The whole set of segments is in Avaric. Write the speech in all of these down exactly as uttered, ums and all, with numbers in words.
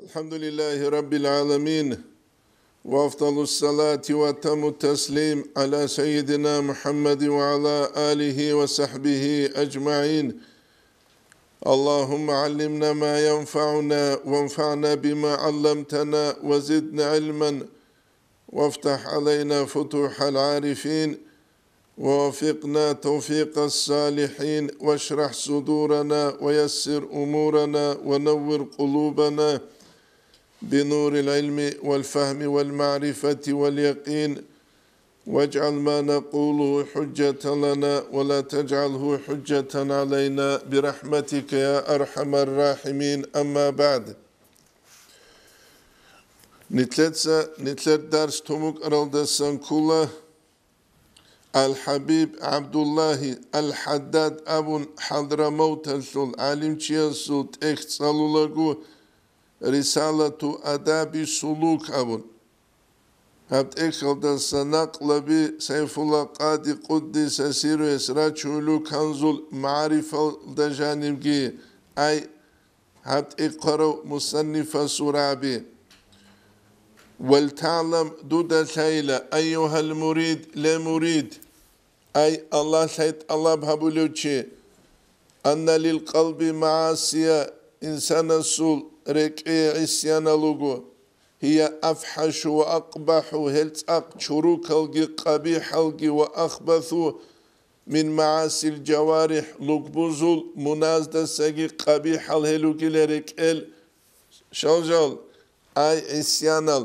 الحمد لله رب العالمين، وأفضل الصلاة وأتم التسليم على سيدنا محمد وعلى آله وصحبه أجمعين. اللهم علمنا ما ينفعنا وانفعنا بما علمتنا وزدنا علما وافتح علينا فتوح العارفين ووفقنا توفيق الصالحين واشرح صدورنا ويسر أمورنا ونور قلوبنا بنور العلم والفهم والمعرفة واليقين واجعل ما نقوله حجة لنا ولا تجعله حجة علينا برحمتك يا أرحم الراحمين. أما بعد. Нилъеца нилъер дарс тун букӀаралдасан ккола, Ал-ХӀабиб ГӀабдуллагьи Ал-ХӀаддад абун хӀадрамавталъул гӀалимчиясул тӀехь цӀалулаго, Рисалату адаби сулук абун. Гьаб тӀехьалдаса накълаби Сайфулла Къади Къуддиса сирругьу рачулев Канзул МагӀарифалда жанибги, ай, гьаб тӀехьарав мусаннифасул рагӀаби. ВалтагӀлам, дуда лъайла, айюгьал мурид, ле мурид, ай, Аллагьлъай тӀалаб гьабулев чи, анна лил къалби магӀасия, инсанасул рекӀее гӀисяналуго, гьия афхӀашу ва акъбахӀу, гьел цӀакъ чурукалги къабихӀалги ва ахбасу мин магӀасил жаварихӀ, лугбузул муназдасаги къабихӀал гьел ругила рекӀел, шалжал, ай, гӀисянал,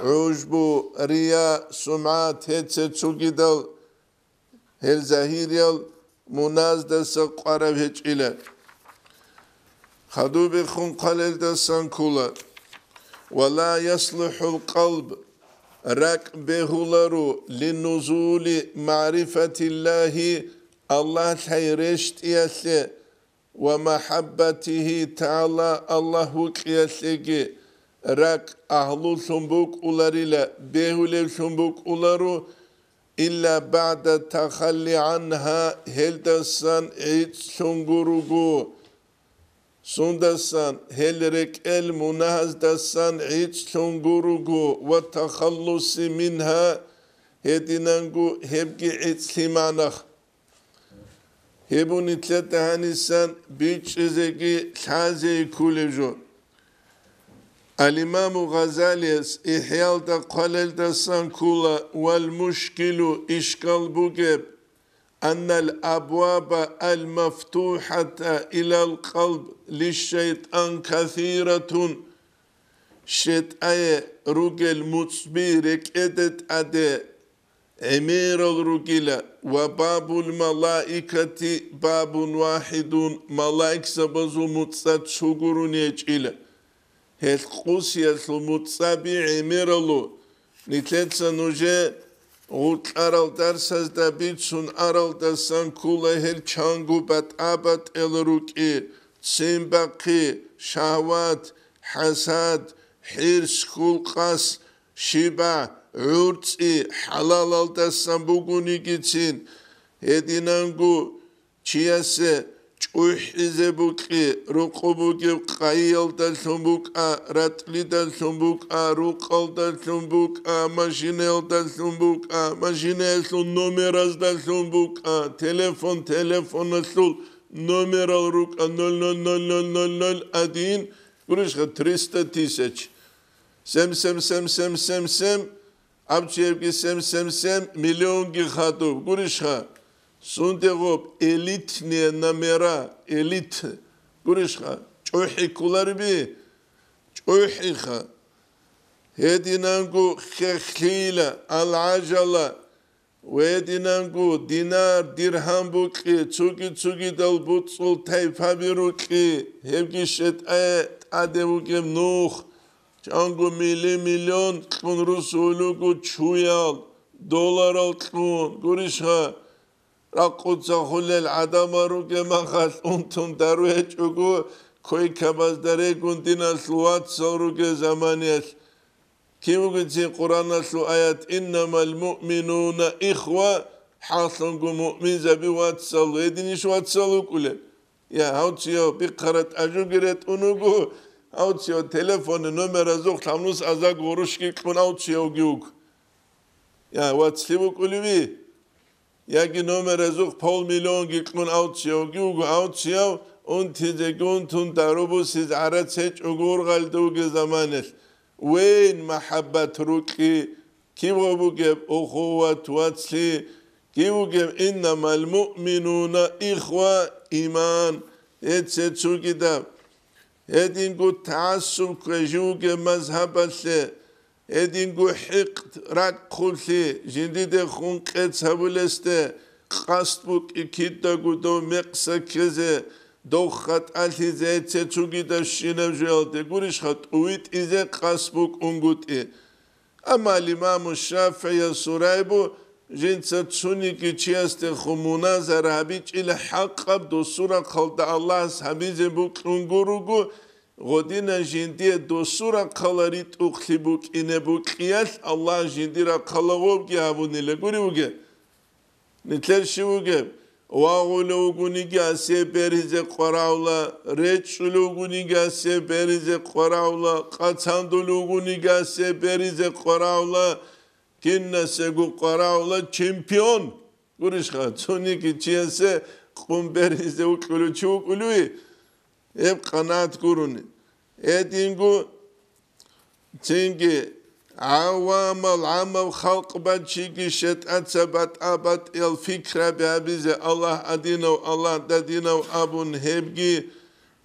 гӀужбу, рия, сумгӀат, гьеце цогидал, гьел загьириял муназдаса къварав гьечӀила. Хадубехун хъвалелдасан ккола: «Ва ла яслухӀул къалб», ракӀ бегьуларо, «линнузули магӀрифатиллагьи», Аллагьлъай рещтӀиялъе, «ва махӀаббатигьи тагӀала», Аллагь вукьиялъеги ракӀ агьлулъун букӀуларила, бегьулевлъун букӀуларо, «илла багӀда тахалли гӀангьа», гьелдасан гӀицӀлъун гуруго. Сундасан? Гьел рекӀел мунагьаздасан гӀицӀлъун гуруго ва тахаллуси мингьа, гьединанго гьебги гӀицӀлъи манах. Гьеб нилъеда гьанисан бичӀчӀизеги лъазеги кколеб жо. Ал-Имаму Гъазалияс ИхӀялда хъвалелдасан ккола: «Вал мушкилу», ишкал бугеб, «аннал абваба ал-мафтухӀата илал къалб лишшайтӀан касиратун», шетӀае ругел муцӀби рекӀеде тӀаде гӀемерал ругила, «ва бабул малаикати бабун вахӀидун», малаикзабазул муцӀа цо гурони гьечӀила. Гьел къусиялъул муцӀаби гӀемералу. Нилъеца нужее гъоркьарал дарсазда бицун аралдасан ккола гьел чанго батӀа-батӀел рукӀи, ццин бахъи, шагьват, хӀасад, хӀирс, хьул-къас, щибагӀ, гӀурцӀи, хӀалалалдасан бугонигицин, гьединанго чиясе чӀухӀизе букӀи, рокъо бугеб къайиялдалъун букӀа, ратӀлидалъун букӀа, рукъалдалъун букӀа, машинаялдалъун букӀа, машинаялъул номераздалъун букӀа, телефон, телефоналъул номерал рукӀа: ноль ноль ноль ноль ноль ноль один, гурищха, триста тысяч, семь семь семь семь семь семь, абчиябги семь семь семь, миллионги хадуб, гурищха? Сундегъуб элитные номера, элит, гурищха? ЧӀухӀи кколариби? ЧӀухӀиха. Гьединанго хехлъила, алгӀажала, гьединанго динар, диргьам букьи, цуги-цугидал буцӀул тайпаби рукьи, гьебги шетӀае тӀаде вугеб нух, чанго мили-миллион кьун русулуго чуял, долларал кьун, гурищха? Ракъуца хулел гӀадамал ругеб махалъ унтун дару гьечӀого, койкабазда регун диналъул вацал ругел заманиялъ. Кив вугицин Къуръаналъул аят: «Иннамал муъминуна ихва», хӀакълъунго муъминзаби вацал, гьединищ вацал вукӀулел? Я, гьав цияв бихъараб тӀажуги ретӀун вуго, Авцияв телефонный номеразухъ лъабнус азаг гъурущги кьун авциявги вуго. Я, вацлъи вукӀулеви? Яги номеразухъ полмиллионги кьун авциявги вуго, авцияв унтизеги унтун, дару бусизе гӀарац гьечӀого ургъалда вугеб заманалъ. Вейн, махӀаббат рукьи, кибго бугеб ухуват, вацлъи, киб бугеб, иннамал муъминуна ихва, иман, гьеце цугидаб. Гьединго тагӀассуб ккве жив вугеб мазгьабалъе, гьединго хӀикъд ракӀ хъублъи, жиндидехун къец гьабулесде къасд букӀи кидаго дов мекъса ккезе, дов хатӀалъизе, гьеце цугидабщинаб жоялде гурищха тӀувитӀизе къасд букӀунгутӀи. Амма ал-Имаму ШафигӀиясул рай бу, жинца цониги чиясдехун муназара гьабичӀила хӀакъаб досул рахъалда Аллагьас гьабизе букьун гуруго, гъодина жиндие досул рахъала ритӀухълъи букӀине букьиялъ Аллагь жиндир рахъала гъобги гьабунила гури вугеб. Нилъер щив вугеб? Вагъулев вугониги асе беризе къваравла, речӀчӀулев вугониги асе беризе къваравла, къацандулев вугониги асе беризе къваравла, кинасего къваравла чемпион. Гурищха, цониги чиясе къун беризе вукьулев чи вукӀулев? Гьеб къанагӀат гурони. Гьединго цинги гӀавамал, гӀаммаб халкъ бачиги шетӀаца батӀа-батӀиял фикраби гьабизе, Аллагь адинав, Аллагь дадинав абун гьебги,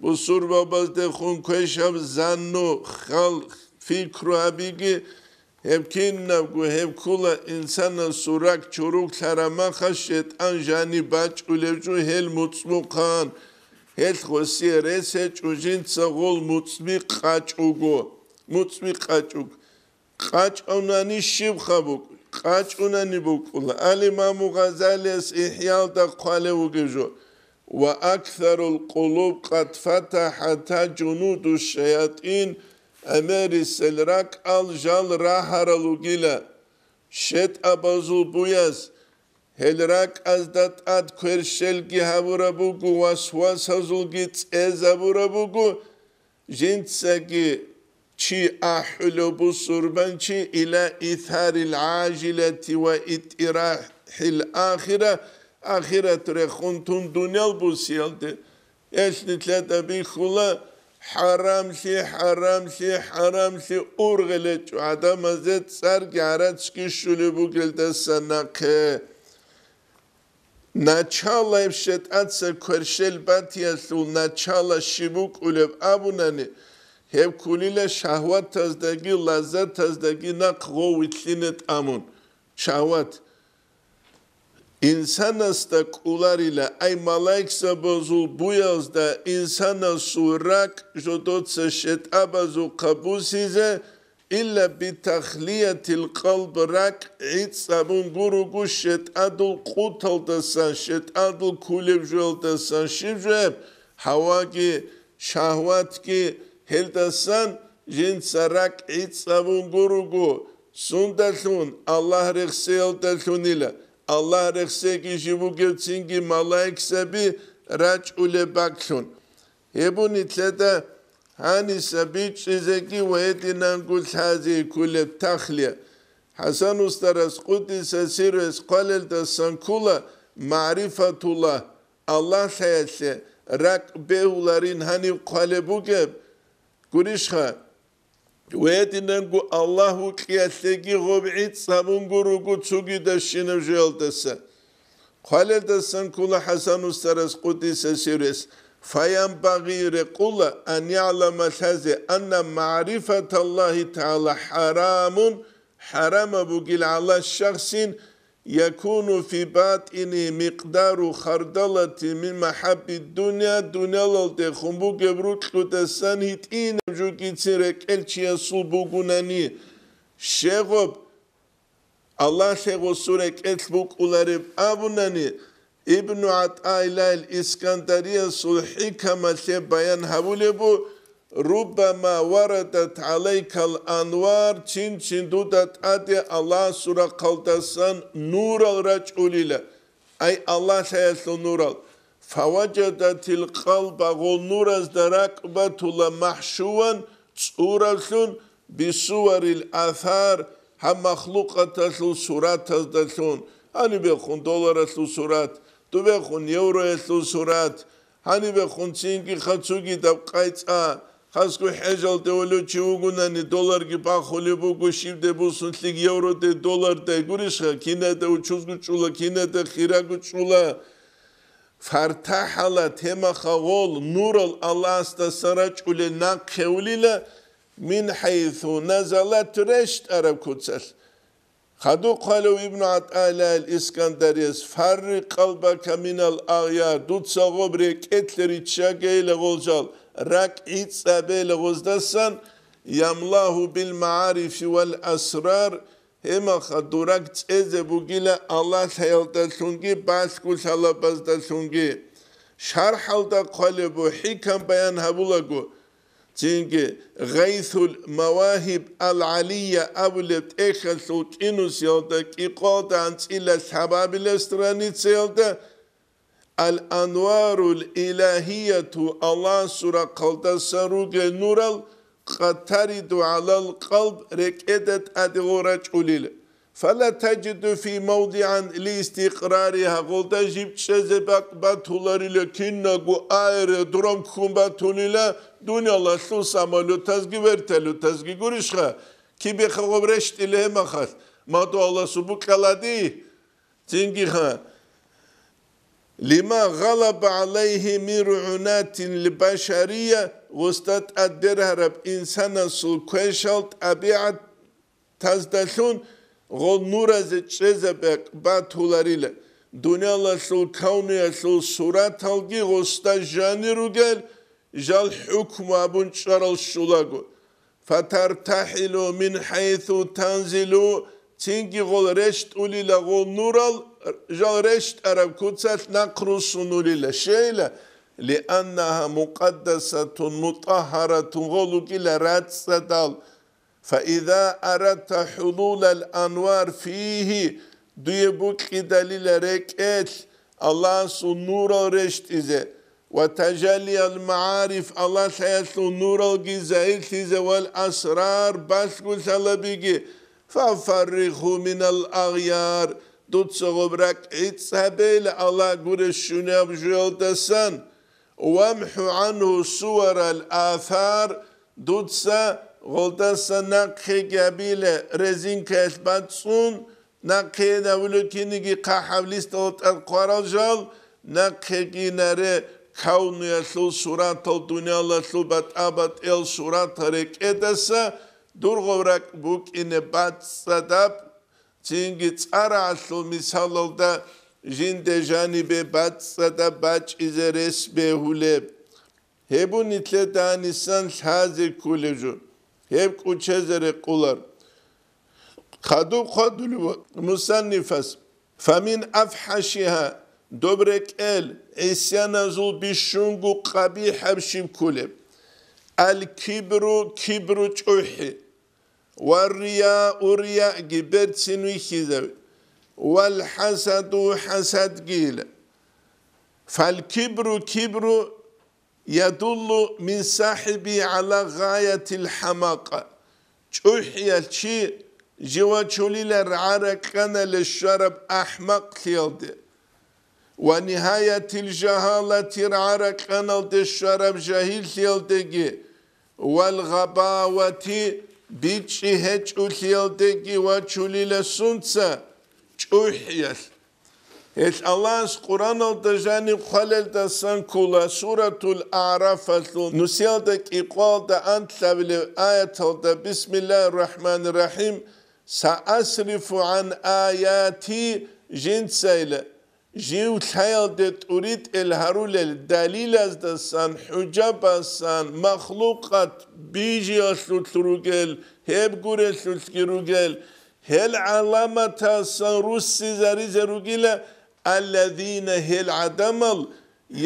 бусурбабаздехун квешаб занну, хал, фикру гьабиги, гьеб кинабго гьеб ккула инсанасул ракӀ чуруклъараб махалъ шетӀан жаниб бачӀулев жо гьел муцӀбухъан. Гьелъ гъосие рес гьечӀо жинца гъол муцӀби къачӀого, муцӀби къачӀуг. КъачӀунани щибха букӀ-, къачӀунани букӀула. Ал-Имаму Гъазалияс ИхӀялда хъвалев вугев жо: «Ва аксарул къулуб къад фатахӀатха жунуду шаятӀин», гӀемерисел ракӀал жал рагьарал ругила. ШетӀабазул буяз, гьел ракӀазда тӀад кверщелги гьабураб буго, васвасазулги цӀезабураб буго, жинцаги чи ахӀулев бусурбанчи, иля исарил гӀажилати ва иттирахӀил ахира, ахират рехун тун дуниял бусиялде. Гьелъ нилъеда бихьула, хӀарамлъи, хӀарамлъи, хӀарамлъи ургъел гьечӀо гӀадамазе цӀарги гӀарацги щулеб бугелдаса нахъе. Начало гьеб шетӀаца кверщел батиялъул начало щиб букӀулеб абунани, гьеб ккунила шагьватаздаги лаззатаздаги нахъ гъов вилълъине тӀамун. Шагьват. Инсанасда кӀоларила, ай малаикзабазул буязда инсанасул ракӀ жодоца шетӀабазухъа бусизе, илла битахлиятил къалб, ракӀ гӀицӀабун гуруго шетӀадул къуталдасан, шетӀадул кулеб жоялдасан щиб жояб, гьаваги, шагьватги, гьелдасан жинца ракӀ гӀицӀабун гуруго, сундалъун? Аллагь рехсеялдалъунила. Аллагь рехсеги жиб бугевцинги малаикзаби рачӀулеб бакӀлъун. Гьеб нилъеда гьаниса бичӀчӀизеги ва гьединанго лъазе кколеб тахлия. ХӀасан устарас, къуддиса сирругьу, хъвалелдасан ккола, магӀрифатуллагь, Аллагь лъаялъе ракӀ бегьуларин гьаниб хъвалеб бугеб, гурищха? Гьединанго Аллагь вукьиялъеги гъоб гӀицӀабун гуруго цогидабщинаб жоялдаса. Хъвалелдасан ккола ХӀасан устарас, къуддиса сирругьу: «Фаянбагъи», рекъула, «ан яълама», лъазе, «анна магӀрифаталлагьи тагӀала хӀарамун», хӀарамаб бугила гӀала шахсин, «якуну фи батӀинигьи микъдару хардалатин мин махӀаббид дунъя», дунялалдехун бугеб рукьудасан гьитӀинаб жугицин рекӀел чиясул бугунани. Щегъоб Аллагьлъе гъосул рекӀелъ букӀулареб абунани, Ибну ГӀатӀаиллагьил Искандариясул хӀикамалъе баян гьабулеб бу: «Руббама варадат гӀалайкал анвар», цин-цин дуда тӀаде Аллагьасул рахъалдасан нурал рачӀулила, ай Аллагь лъаялъул нурал. Фаваджадатил къалба, гъол нуразда ракӀ батула, махӀшуван, цӀураблъун, бисуварил асар, гьаб махлукъаталъул суратаздалъун, гьанибехун долларалъул сурат, дубехун евроялъул сурат, гьанибехун цинги хъацугидаб къайцӀа, хасго хӀежалде валев чи вугунани, долларги бахулеб буго, щибде бусунлъи евроде, долларде гурищха, кинада учузго чӀула, кинада хирагу чӀула. Фартахала, гьебмаха гъол нурал Аллагьасдасан рачӀулел нахъе улила, мин хӀайсу назалат, рещтӀараб куцалъ. Хадуб хъвалев Ибну ГӀатаиллагьил Искандарияс: «Фарригъ къалбака минал агъяр», дуца гъоб рекӀелъе риччагейила гъол жал, ракӀ гӀицӀабейила гъоздасан, ямлагьу бил магӀарифи вал асрар, гьебмаха дур ракӀ цӀезе бугила Аллагьлъаялдалъунги балъголъалабаздалъунги. ШархӀалда хъвалеб бу хӀикам баян гьабулаго, цинги Гъайсул Мавагьиб ал-ГӀалия абулеб тӀехьалъул кӀинусиялда кӀикъоялда анцӀила лъабабила страницаялда, Ал-Анварул Илагьияту, Аллагьасул рахъалдасан ругел нурал, къад тариду гӀалал къалб, рекӀеда тӀаде гъорачӀулел. Фала таджиду фи мавдигӀан лиистикърариха, гъолда жиб чӀезе бакӀ батуларила, кинаго аэродром ккун батулила, дуниялалъул самолетазги вертолетазги гурищха, кибеха гъоб рещтӀила гьебмахалъ, мадугьаласул букӀалади. Цинги ха, лима гъалаба гӀалайгьи мин ругӀунатил башария, гъосда тӀад бергьараб инсанасул квешал тӀабигӀат таздалъун гъол нуразе чӀезабе батуларила, дуниялалъул кавниялъул сураталги гъосда жанир ругел, жал хӀукму абун чӀарал щулаго. ФатартахӀилу мин хӀайсу танзилу, цинги гъол рещтӀулила гъол нурал, жал рещтӀараб куцалъ нахъ руссунулила, щейила, лианнагьа мукъаддасатун мутӀагьаратун, гъол ругила рацӀцӀадал, Фаиза арадта хӀулулал анвар фигьи, дуе букьидалила рекӀелъ Аллагьасул нурал рещтӀизе, ва тажаллиял магӀариф, Аллагьлъаялъул нуралги загьирлъизе, вал асрар балъголъалабиги, фафарригьу минал агъяр, дуца гъоб ракӀ гӀицӀабейила Аллагь гуреб щунаб жоялдасан, вамхӀу гӀанхӀу суварал асар, дуца гъолдаса нахъеги абила резинкаялъ бацӀцӀун, нахъе гьавулев киниги хъахӀаб листалда тӀад хъварал жал, нахъеги наре кавнуялъул суратал, дуниялалъул батӀа-батӀиял суратал рекӀедаса, дур гъоб ракӀ букӀине бацӀцӀадаб, цинги цӀарагӀалъул мисалалда жинде жанибе бацӀцӀадаб бачӀизе рес бегьулеб. Гьеб бу нилъеда гьанисан лъазе кколеб жо, гьеб кӀучезе рекъолар. Хадуб хъвадулев мусаннифас: «Фамин афхӀашиха», доб рекӀел гӀисяназул бищунго къабихӀаб щиб кколеб: «Ал-кибру», кибру чӀухӀи, «ва рияу», рияги берцин вихьизави, «вал хӀасаду», хӀасадгийила. «Фал-кибру», кибру, «ядуллу мин сахӀиби гӀала гъаятил хӀамакъа», чӀухӀиялъ чи жив вачулила рагӀа-ракьаналде щвараб ахӀмакълъиялде, «ва нигьаятил жагьалати», рагӀа-ракьаналде щвараб жагьиллъиялдеги, «вал гъабавати», бичӀчӀи гьечӀолъиялдеги вачулила сунца чӀухӀиялъ. Гьелъ Аллагьас Къуръаналда жаниб хъвалелдасан ккола, Суратул АгӀрафалъул нусиялда кӀикъоялда анлъабилеб аяталда: «Бисмиллагьир рахӀманир рахӀим, саасрифу гӀан аяти», жинцайила, жив лъаялде тӀуритӀел гьарулел далилаздасан, хӀужабасан, махлукъат бижиялъулъ ругел, гьеб гурелъулъги ругел, гьел гӀаламатасан руссизаризе ругила, аллазина, гьел гӀадамал,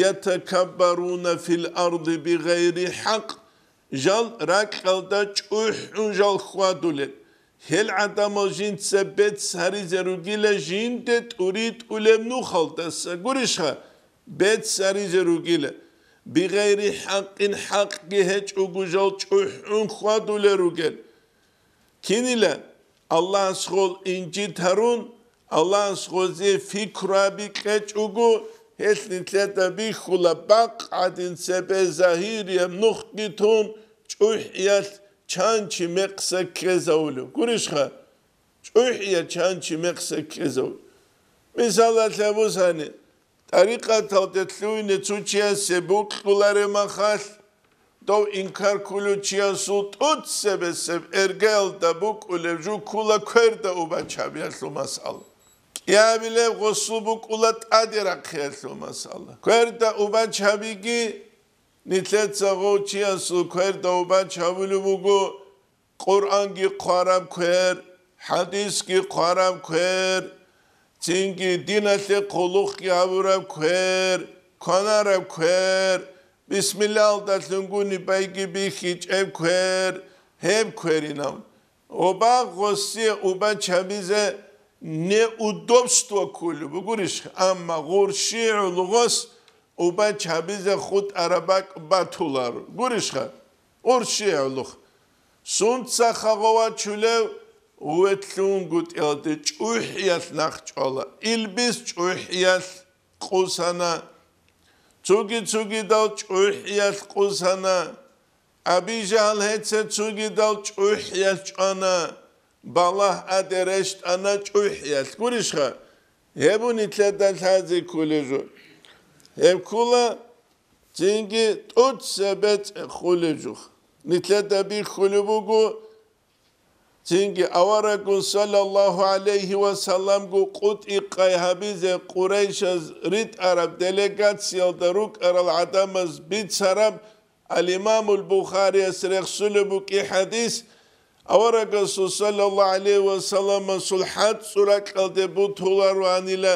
ятакаббаруна фил арди бигъайри хӀакъ, жал ракьалда чӀухӀун жал хьвадулел. Гьел гӀадамал жинца бецц гьаризе ругила жинде тӀуритӀулеб нухалдаса. Гурищха, беццаризе ругила, бигъайри хӀакъин хӀакъги гьечӀого жал чӀухӀун хьвадулел ругел. Кинила? Аллагьас гъол инжит гьарун, Аллагьас гъозе пикруаби кьечӀого, гьелъ нилъеда бихьула бакъ гӀадин цебе загьирияб нухги тун, чӀухӀиялъ чанчи мекъса ккезавулев. Гурищха? ЧӀухӀия чанчи мекъса ккезавулев. Мисалалъе абусани, тӀарикъаталде лъугьине цо чиясе букьулареб махалъ, дов инкар кколев чиясул тӀоцебесеб эргаялда букӀулеб жо ккола кверда убачабиялъул масъала. КӀиабилеб гъосул букӀула тӀаде рахъиялъул масъала. Кверда убачабиги, нилъеца гъов чиясул кверда убачабулеб буго, Къуръанги хъвараб квер, хӀадисги хъвараб квер, цинги диналъе хъулухъги гьабураб квер, кванараб квер, бисмиллагьалдалъунгуни байги бихьичӀеб квер, гьеб кверинав. Гъоба гъосие убачабизе неудобство кколеб бугурищ, амма гъурщи гӀоло гъос убачабизе хутӀараб бакӀ батуларо. Гурищха? Гъурщи гӀолохъ. Сунца хагъа вачулев гъветлъунгутӀиялде чӀухӀиялъ нахъчӀвала, илбис чӀухӀиялъ къусана, цуги-цугидал чӀухӀиялъ къусана, Аби-Жагьал гьеца цугидал чӀухӀиялъ чӀвана, балагь тӀаде рещтӀана чӀухӀиялъ. Гурищха? Гьеб нилъеда лъазе кколеб жо. Гьеб ккола цинги тӀоцебе цӀехулеб жо. Нилъеда бихьулеб буго, цинги авараггун саллаллагьу гӀалайгьи ва салламго къутӀи-къай гьабизе Къурайшаз ритӀараб делегациялда рукӀарал гӀадамаз бицараб, Ал-Имамул Бухарияс рехсулеб букӀи хӀадис, аварагасул саллаллагьу гӀалайгьи ва салламасул хӀацӀцӀу ракьалде бутулароанила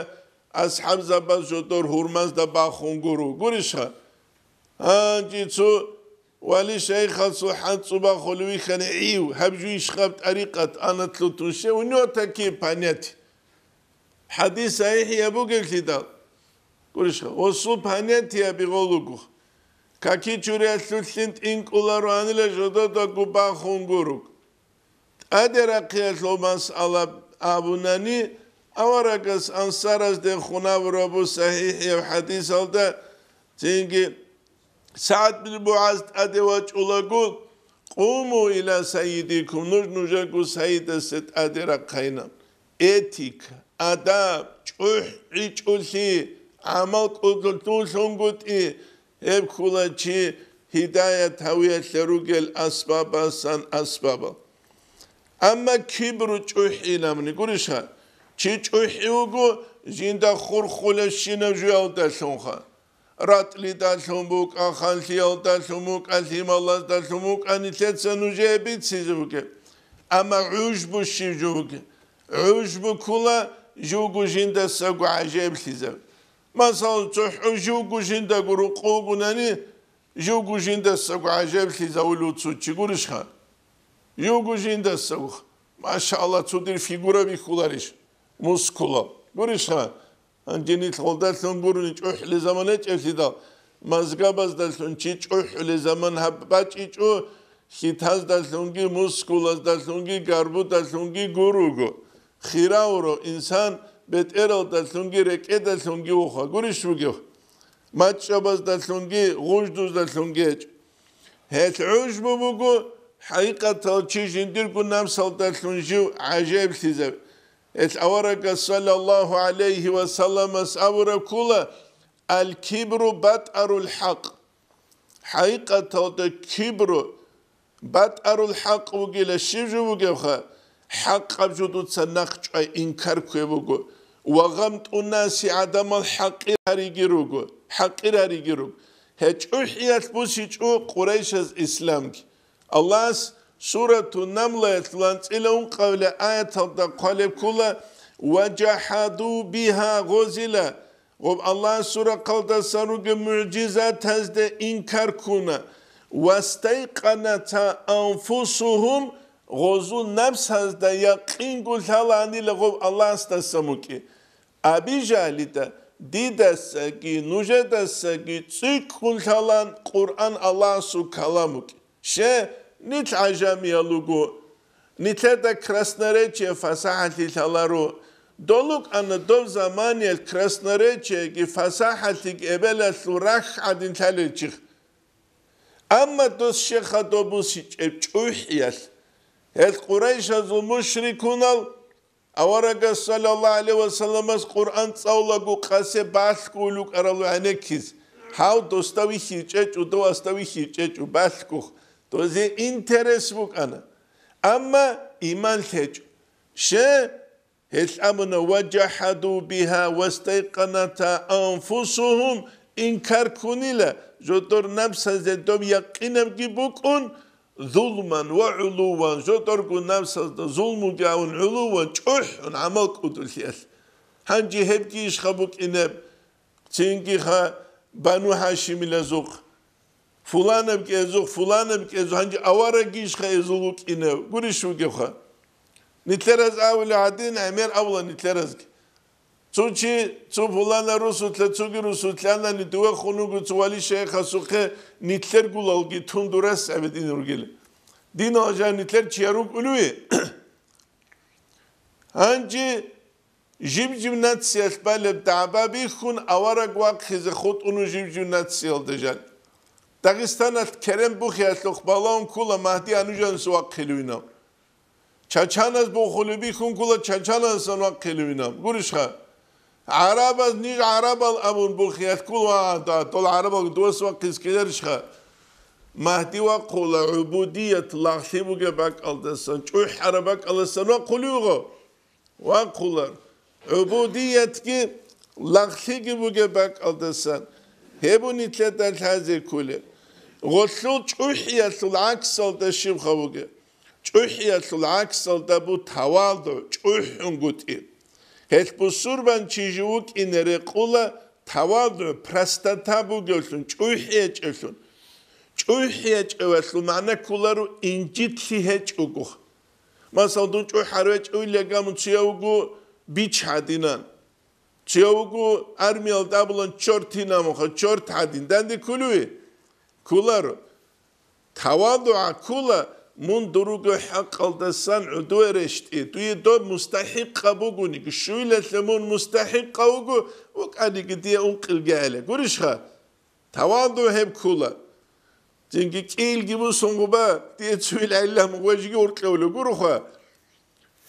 асхӀабзабаз жодор гьурмазда бахун гуро. Гурищха? Гьанже цо вали-шайхасул хӀацӀцӀу бахулев вихьани, гӀив, гьаб жуйищ гьаб тӀарикъат, анат лъутун, щев, у него такие понятия. ХӀадис сахӀихӀияб бугеблъидал, гурищха, гъосул понятияби гъолуго. Каки чуриялъулъин тӀинкӀулароанила жододаго бахун гуруг. ТӀаде рахъиялъул масъала абунани, аварагас ансаразде хунавурабу сахӀихӀияб хӀадисалда цинги СагӀд бин МугӀаз тӀаде вачӀулаго, «Къуму иля сайидикум», нуж нужего сайидасе тӀаде рахъайна. Этика, адаб, чӀухӀичӀулъи, гӀамал кӀудлъунгутӀи, гьеб ккола чи гьидаят гьавиялъе ругел асбабасан асбабал. Амма кибру чӀухӀинабни гурищха, чи чӀухӀи вуго жинда хурхулебщинаб жуялдалъунха. РатӀлидалъун букӀа, ханлъиялдалъун букӀа, лъималаздалъун букӀа, нилъеца нужее бицизе бугеб. Амма гӀужбу щиб жо бугеб? ГӀужбу ккола живго жиндасаго гӀажаиблъизаб. Масалан, цохӀо живго жиндаго рукъу вугунани, живго жиндасаго гӀажаиблъизавулев цо чи гурищха? Живго жиндасаго, машалла, цо дир фигура бихьуларищ, мускулал. Гурищха? Гьанже нилъ гъолдалъун гурони чӀухӀулеб заман гьечӀеблъидал, мазгабаздалъун чи чӀухӀулеб заман гьаб бачӀичӀо, хьитаздалъунги, мускулаздалъунги, гарбудалъунги гуруго. Хиравуро инсан бетӀералдалъунги рекӀедалъунги вуха, гурищ бугев? МачӀабаздалъунги, гъуждуздалъунги гьечӀо. Гьелъ гӀужбу буго, хӀакъикъатал чи жиндирго напсалдалъун жив гӀажаиблъизаб. Гьелъ аварагас саллаллагьу гӀалайгьи ва салламас абураб ккола: «Ал-кибру батӀарул хӀакъ». ХӀакъикъаталда кибру батӀарул хӀакъ вугила, щиб жо бугевха? ХӀакъаб жо дуца нахъчӀвай инкар ккве буго. Ва гъамтӀун наси, гӀадамал хӀакъир гьариги руго, хӀакъир гьариги руго. Гье, чӀухӀиялъ бусичӀо Къурайшаз исламги. Аллагьас Сурату Намлаялъул анцӀила ункъавила аяталда хъвалеб ккола: «Ва жахаду бигьа», гъозила, гъоб Аллагьас сурахъалдасан ругеб мугӀжизатазде инкар ккуна, «вастайкъаната анфусухум», гъозул напсазда якъинго лъалаанила гъоб Аллагьасдасан вукӀи. Аби Жагьлида дидасаги нужедасаги цӀикӀкӀун лъалан Къуръан Аллагьасул калам вукӀин. Ще, нилъ гӀажамиял руго, нилъеда красноречие фасахӀалъи лъаларо. Дол рукӀана доб заманиялъ красноречиеги фасахӀалъиги эбелалъул рахь гӀадин лъалел чихъ. Амма дос щеха доб бусичӀеб чӀухӀиялъ, гьел Къурайшазул мушрикунал, Аварагас, саллаллагьу гӀалайгьи ва салламас, Къуръан цӀалулаго къасе балъгойил рукӀарал гӀенеккиз, гьав досда вихьичӀечӀо, дов асда вихьичӀечӀо, балъго, дозе интерес букӀана. Амма иман лъечӀо. Ще, гьел абуна: «Ва жахаду бигьа вастайкъанатгьа анфусугьум», инкар ккунила, жодор напсазе доб якъинабги букӀун, зулман ва гӀулуван, жодорго напсазда зулмуги гьавун, гӀулуван, чӀухӀун гӀамал кӀудулъиялъ. Гьанже гьебги ишха букӀинеб, цинги ха Бану ХӀашимилазухъ, фуланаб кӀезухъ, фуланаб кӀезухъ, гьанже аварагги ишха эзул вукӀинев, гурищ вугевха? Нилъераз авула гьадин, гӀемер авула нилъеразги. Цо чи, цо пулана русулъа, цоги русулъанани дуве хун вуго цо вали шайихасухъе, нилъер гулалги тун дурас гӀебедин ругел. Динал жан нилъер чияр рукӀулуи? Гьанже жиб-жиб нациялъ балеб дагӀба бихьун, авараг вахъизе хутӀуну жиб-жиб нациялда жан. Дагъистаналъ керен бухиялъухъ балагьун ккола Магьди анужанас вахъилуинав. Чачанас бухулеб бихьун ккола чачанасан вахъилевинаб. Гурищха? ГӀарабаз ниж гӀарабал абун бухиялъ ккола ва да, дол гӀарабал дос вахъиз ккеларищха? Магьди вахъула гӀубудият лагълъи бугеб бакӀалдасан, чӀухӀараб бакӀалдасан вахъулевго? Вахъулар. ГӀубудиятги лагълъиги бугеб бакӀалдасан, гьеб нилъеда лъазе кколеб. Гъолъул чӀухӀиялъул гӀаксалда щибха бугеб? ЧӀухӀиялъул гӀаксалда бу тавалдугӀ, чӀухӀунгутӀи. Гьелъ бусурбанчи жив вукӀине рекъула тавалдугӀ, простота бугевлъун, чӀухӀи гьечӀевлъун. ЧӀухӀи гьечӀевалъул магӀна кколаро инжитлъи гьечӀого. Масал, дун чӀухӀар гьечӀевиллагамун цуяв вуго бич гьадинан. Цо вуго армиялда абулан чорт гьинамуха, чорт гьадин. Данде кколеве? Кколаро. ТавадугӀа ккола, мун дуруго хӀакъалдасан гӀодове рещтӀе. Дуе доб мустахӀикъаб бугониги, щуйлалъе мун мустахӀикъав вуго, вукӀаниги дие ункъилги гӀела. Гурищха? ТавадугӀ гьеб ккола. Цинги кӀиилги бусун гъуба, дие цуил гӀелам гъвежги уркьевлу гуруха.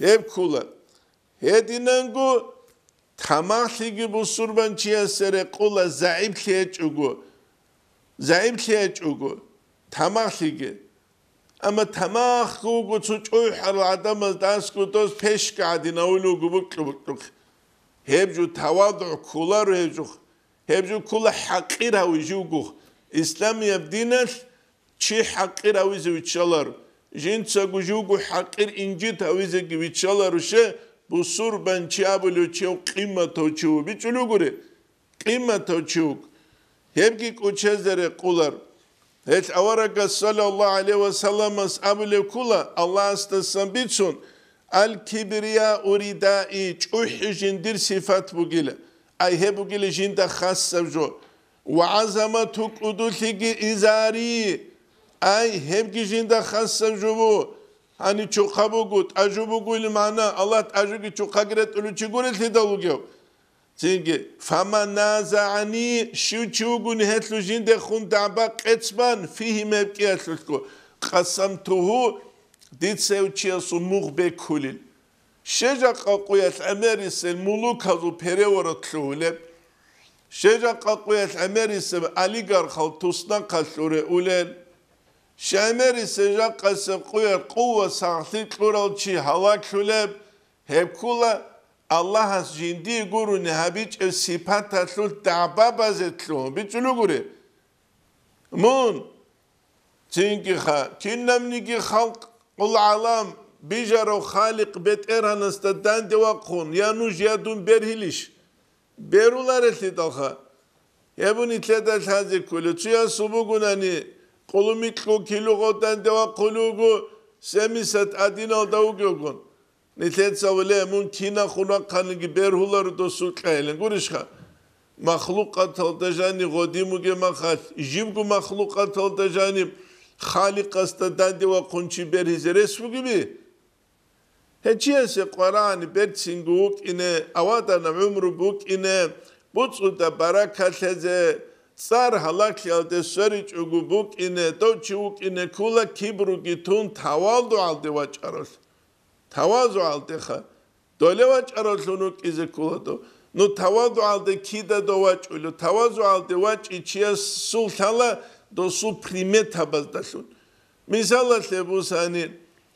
Гьеб ккола. Гьединанго тамахлъиги бусурбанчиясе рекъула загӀиплъи гьечӀого, загӀиплъи гьечӀого тамахлъиги. Амма тамахго вуго цо чӀухӀарал гӀадамазда асго дос пешка гӀадин авулев вуго букьу-букьухъ. Гьеб жо тавадугӀ кколаро гьеб жо. Гьеб жо ккола хӀакъир гьавижи вуго. Исламияб диналъ чи хӀакъир гьавизе виччаларо, жинцаго живго хӀакъир инжит гьавизеги виччаларо, ще, бусурбанчи абулев чев къиматав чи ву, бичӀчӀулев гури, къиматав чи вуго. Гьебги кӀочезе рекъулар. Гьелъ аварагас, саллаллагьу гӀалайгьи ва салламас, абулев ккола, Аллагьасдасан бицун, «Аль-кибрияу ридаи», чӀухӀи жиндир сифат бугила, ай гьеб бугила жинда хасаб жо. «Ва гӀазамату», кӀудулъиги изари, ай гьебги жинда хасаб жо бу. Гьанив чухъа буго, тӀажу буго или магӀна, Аллагь тӀажуги чухъаги ретӀулев чи гурелъидал вугев. Цинги, «Фаман назагӀани», щив чи вугони гьелъул жиндехун дагӀба къецбан, «фигьи», гьеб кӀиялъулъго, «къасамтугьу», дица гьев чиясул мугъ бекулел. Щежа къакъуялъ гӀемерисел мулуказул переворот лъугьулеб? Щежа къакъуялъ гӀемерисел олигархал туснахъалъуре улел? ЩегӀмерисел жакъасеб къуяр къуват сахлъи кьурал чи гьалаклъулеб? Гьеб ккола Аллагьас жиндие гурони гьабичӀеб сипаталъулъ дагӀба базе лъугьун бичӀчӀулугури. Мун, цинги ха, кинабниги халкъ, къул гӀалам, бижарав Халикъ БетӀергьанасда данде вахъун, я нуж, я дун бергьилищ? Беруларелъидалха. Гьеб нилъеда лъазе кколев, цуясул бугунани, къулумикьго килогъо данде вахъулев вуго, семьдесят одиналда вугевгун. Нилъеца виле, мун кинахун вахъаниги бергьуларо досул кьайилан, гурищха? махлукъаталда жаниб гъодин бугеб махалъ, жибго махлукъаталда жаниб Халикъасда данде вахъун чи бергьизе рес бугеби? Гьечиясе къварагӀани берцинго вукӀине, аваданаб гӀумру букӀине, буцӀуда баракалъезе, цӀар гьалаклъиялде сверичӀого букӀине, дов чи вукӀине ккола кибруги тун тавазугӀалде вачӀарав. ТавазугӀалдеха. Доле вачӀаравлъун вукӀизе ккола дов. Ну, тавазугӀалде кида дов вачӀулев? ТавазугӀалде вачӀи чиясул лъала досул приметабаздалъун. Мисалалъе бусани,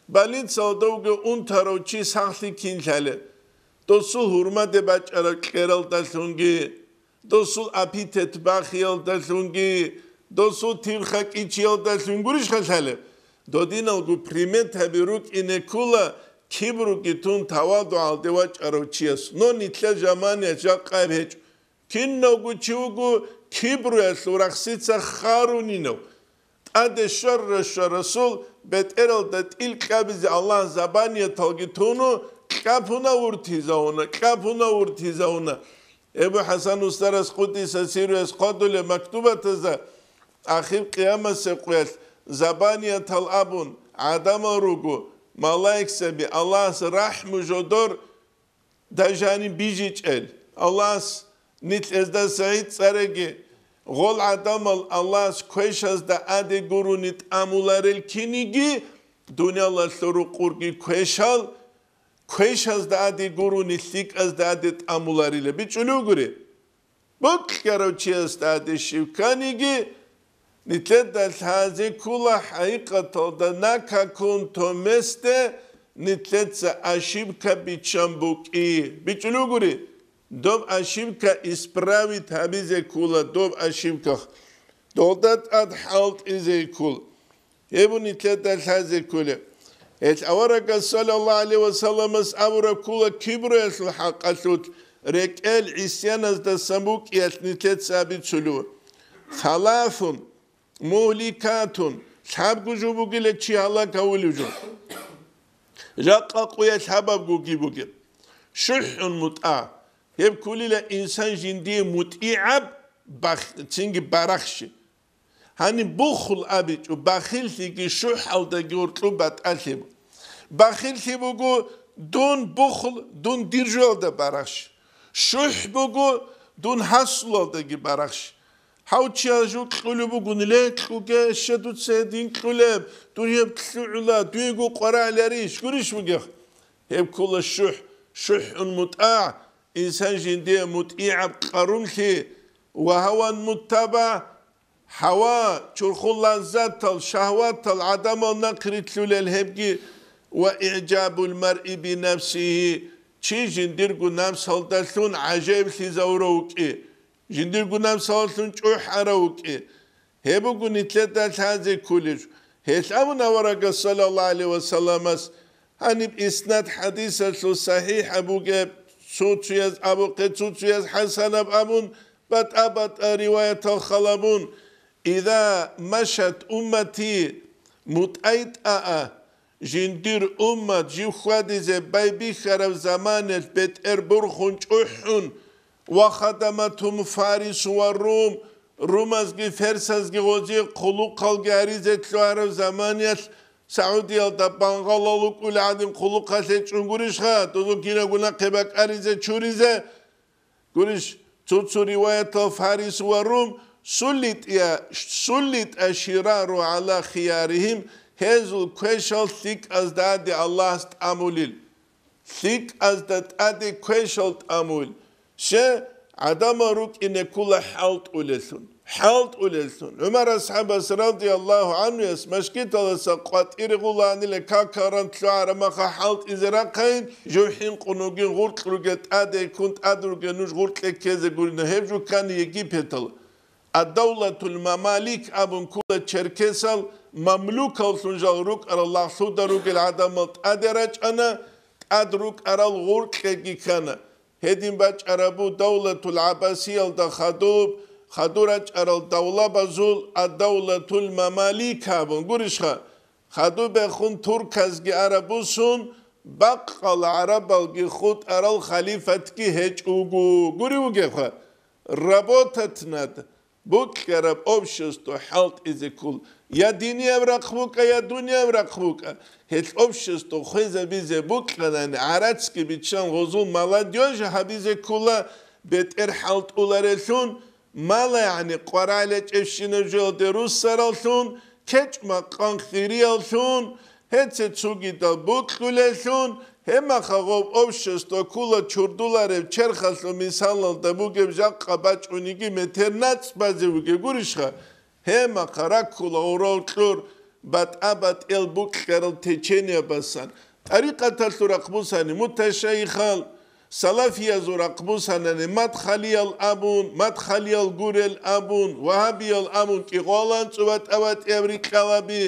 больницалда вугев унтарав чи сахлъи кин лъалеб? Досул гьурмаде бачӀараб кьералдалъунги, досул аппетит бахиялдалъунги, досул тирха кӀичиялдалъун гурищха лъалеб? Додиналго приметаби рукӀине ккола кибруги тун тавазугӀалде вачӀарав чияс. Но нилъер заманиялъ жакъа гьеб гьечӀо. Кинавго чи вуго кибруялъул рахсица харунинав. ТӀаде щварра-щварасул бетӀералда тӀил кьабизе Аллагь забанияталги туну, кьапуна вуртизавуна, кьапуна вуртизавуна. Эбу ХӀасан устарас къудиса сируяс хъвадулеб мактубатазда, ахир къиямасеб къуялъ забаниятал абун гӀадамал руго, малаикзаби, Аллагьас рахӀму жодор дажани бижичӀел. Аллагьас нилъездаса гӀицӀареги, гъол гӀадамал Аллагьас квешазда аде гурони тӀамуларел киниги, дуниялалъул рукъурги квешал, квешазда аде гурони лъикӀазда аде тӀамуларила. БичӀулев гури? Бокьарав чиясда гьадин щив кканиги, нилъеда лъазе ккола хӀакъикъаталда на каком-то месте нилъеца ошибка биччан букӀи. БичӀулев гури, доб ошибка исправить гьабизе ккола, доб ошибка долда тӀад хӀалтӀизе ккола. Гьеб нилъеда лъазе кколеб. Гьелъ аварагас, саллаллагьу гӀалайгьи ва салламас, абураб ккола кибруялъул хӀакъалъулъ рекӀел гӀисяназдасан букӀиялъ нилъеца абицулев. Саласун мугьликатун, лъабго жо бугила чи гьалак гьавулев жо. Жакъа къуялъ гьабабгоги бугеб. ШухӀун мутӀа. Гьеб кколила инсан жиндие мутӀигӀаб бах-, цинги барахщи. Гьаниб бухл абичӀо, бахиллъиги шухӀалдаги гьоркьоб батӀалъи буго. Бахиллъи буго дун бухл, дун дир жоялда барахщ. ШухӀ буго дун гьасулалдаги барахщ. Гьав чи гьажу кьулеб бугун, ле, кьуге, щай дуца гьедин кьулеб, дур гьеб лъугӀула, дуего къварагӀлъарищ, гурищ бугеб? Гьеб ккола шухӀ, шухӀун мутӀагӀ, инсан жиндие мутӀигӀаб къарумлъи ва гьаван муттаба, гьава, чурхул лаззатал, шагьватал гӀадамал нахърилълъулел гьебги, ва игӀжабул маръи бинафсигьи, чи жиндирго напсалдалъун гӀажаиблъизавурав вукӀи, жиндирго напсалдалъун чӀухӀарав вукӀи. Гьеб буго нилъеда лъазе кколеб. Гьелъ абун аварагас, саллаллагьу гӀалайгьи ва салламас, гьаниб иснад хӀадисалъул сахӀихӀаб бугеб, цо-цояз абухъе, цо-цояз хӀасанаб абун, батӀа-батӀа риваятал халабун: «Иза машат уммати мутӀайтӀаа», жиндир уммат жив хьвадизе байбихьараб заманалъ бетӀер бурхун чӀухӀун, «ва хадаматум фарис ва рум», румазги ферсазги гъозие хъулухъалги гьаризе лъугьараб заманиялъ Саудиялда бангъалал вукӀули гӀадин хъулухъалъе чӀун гурищха, дозул кинабго нахъе бакӀаризе чуризе гурищ? Цо-цо риваятал фарис ва рум суллитӀа, суллитӀа ширару гӀала хиярихим, гьезул квешал лъикӀазда гьади Аллагьас тӀамулел. ЛъикӀазда тӀаде квешал тӀамул, ще гӀадамал рукӀине ккола хӀалтӀулеллъун. ХӀалтӀулеллъун. ГӀумар асхӀабас, радияллагьу гӀанхуяс, машгиталдаса къватӀире гъуланила какал ранлъугӀараб маха хӀалтӀизе рахъайин, жив хӀинкъун вугин гъуркь ругел тӀаде ккун тӀад ругел нуж гъуркье ккезе гурина, гьеб жо ккани Египеталда. Ад-давлатул мамалик абун ккола черкесал, мамлюкаллъун жал рукӀарал лагълъуда ругел гӀадамал тӀаде рачӀана, тӀад рукӀарал гъуркьеги ккана. Гьедин бачӀарабу давлатул гӀаббасиялда хадуб, хадур рачӀарал давлабазул ад-давлатул мамалик абун гурищха, хадубехун турказги арабусун, бакъал гӀарабалги хутӀарал халифатги гьечӀого гури вугевха. работать надо, букьараб общество хӀалтӀизе ккола. Я динияб рахъ букӀа, я дунияб рахъ букӀа. Гьелъ общество хвезабизе букьанани, гӀарацги биччан гъозул молодёжь гьабизе ккола, бетӀер хӀалтӀуларелъун, мала, ягӀни къварагӀлъечӀебщинаб жоялде руссараллъун, кечӀ-макъан хирияллъун, гьеце цогидал бокьулеллъун, гьебмаха гъоб общество ккола чурдулареб черхалъул мисалалда бугеб жакъа бачӀуниги метер нацӀ базе бугеб гурищха? Гьебмаха раккула гъурав кьур батӀа-батӀиял букьарал течениябасан. ТӀарикъаталъул рахъ бусани муташайихал, салафиязул рахъ бусанани мадхалиял абун, мадхалиял гурел абун, вагьабиял абун кӀикъоялда анцӀу батӀа-батӀияб рикьалаби,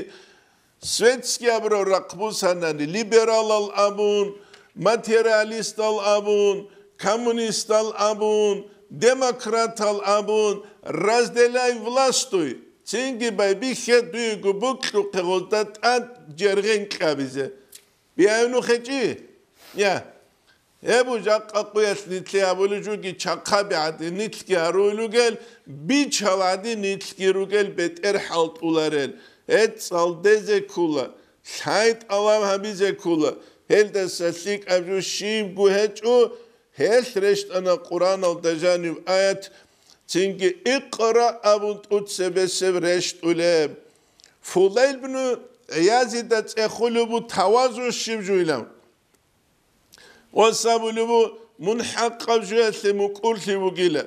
светскияб рахъ бусанани либералал абун, материалистал абун, коммунистал абун, демократал абун, разделяй властуй, цинги байбихье дуего букьухъе гъозда тӀад жергъен кьабизе. Биайну хечӀи? Я. Гьеб жакъа къуялъ нилъе абулеб жуги чахъаби гӀадин нилъги гьаруй ругел, бичал гӀадин нилъги ругел бетӀер хӀалтӀуларел. Гьеб цӀалдезе ккола, лъай тӀалаб гьабизе ккола, гьелдаса лъикӀаб жо щибго гьечӀо, гьелъ рещтӀана Къуръаналда жанив аят, цинги «Икъра» абун тӀуцебесеб рещтӀулеб. Фудайл бну ГӀиязида цӀехулеб бу тавазун щиб жуйилан. Ва сабулеб бу мун хӀакъаб жоялъе мукӀурлъи вугила.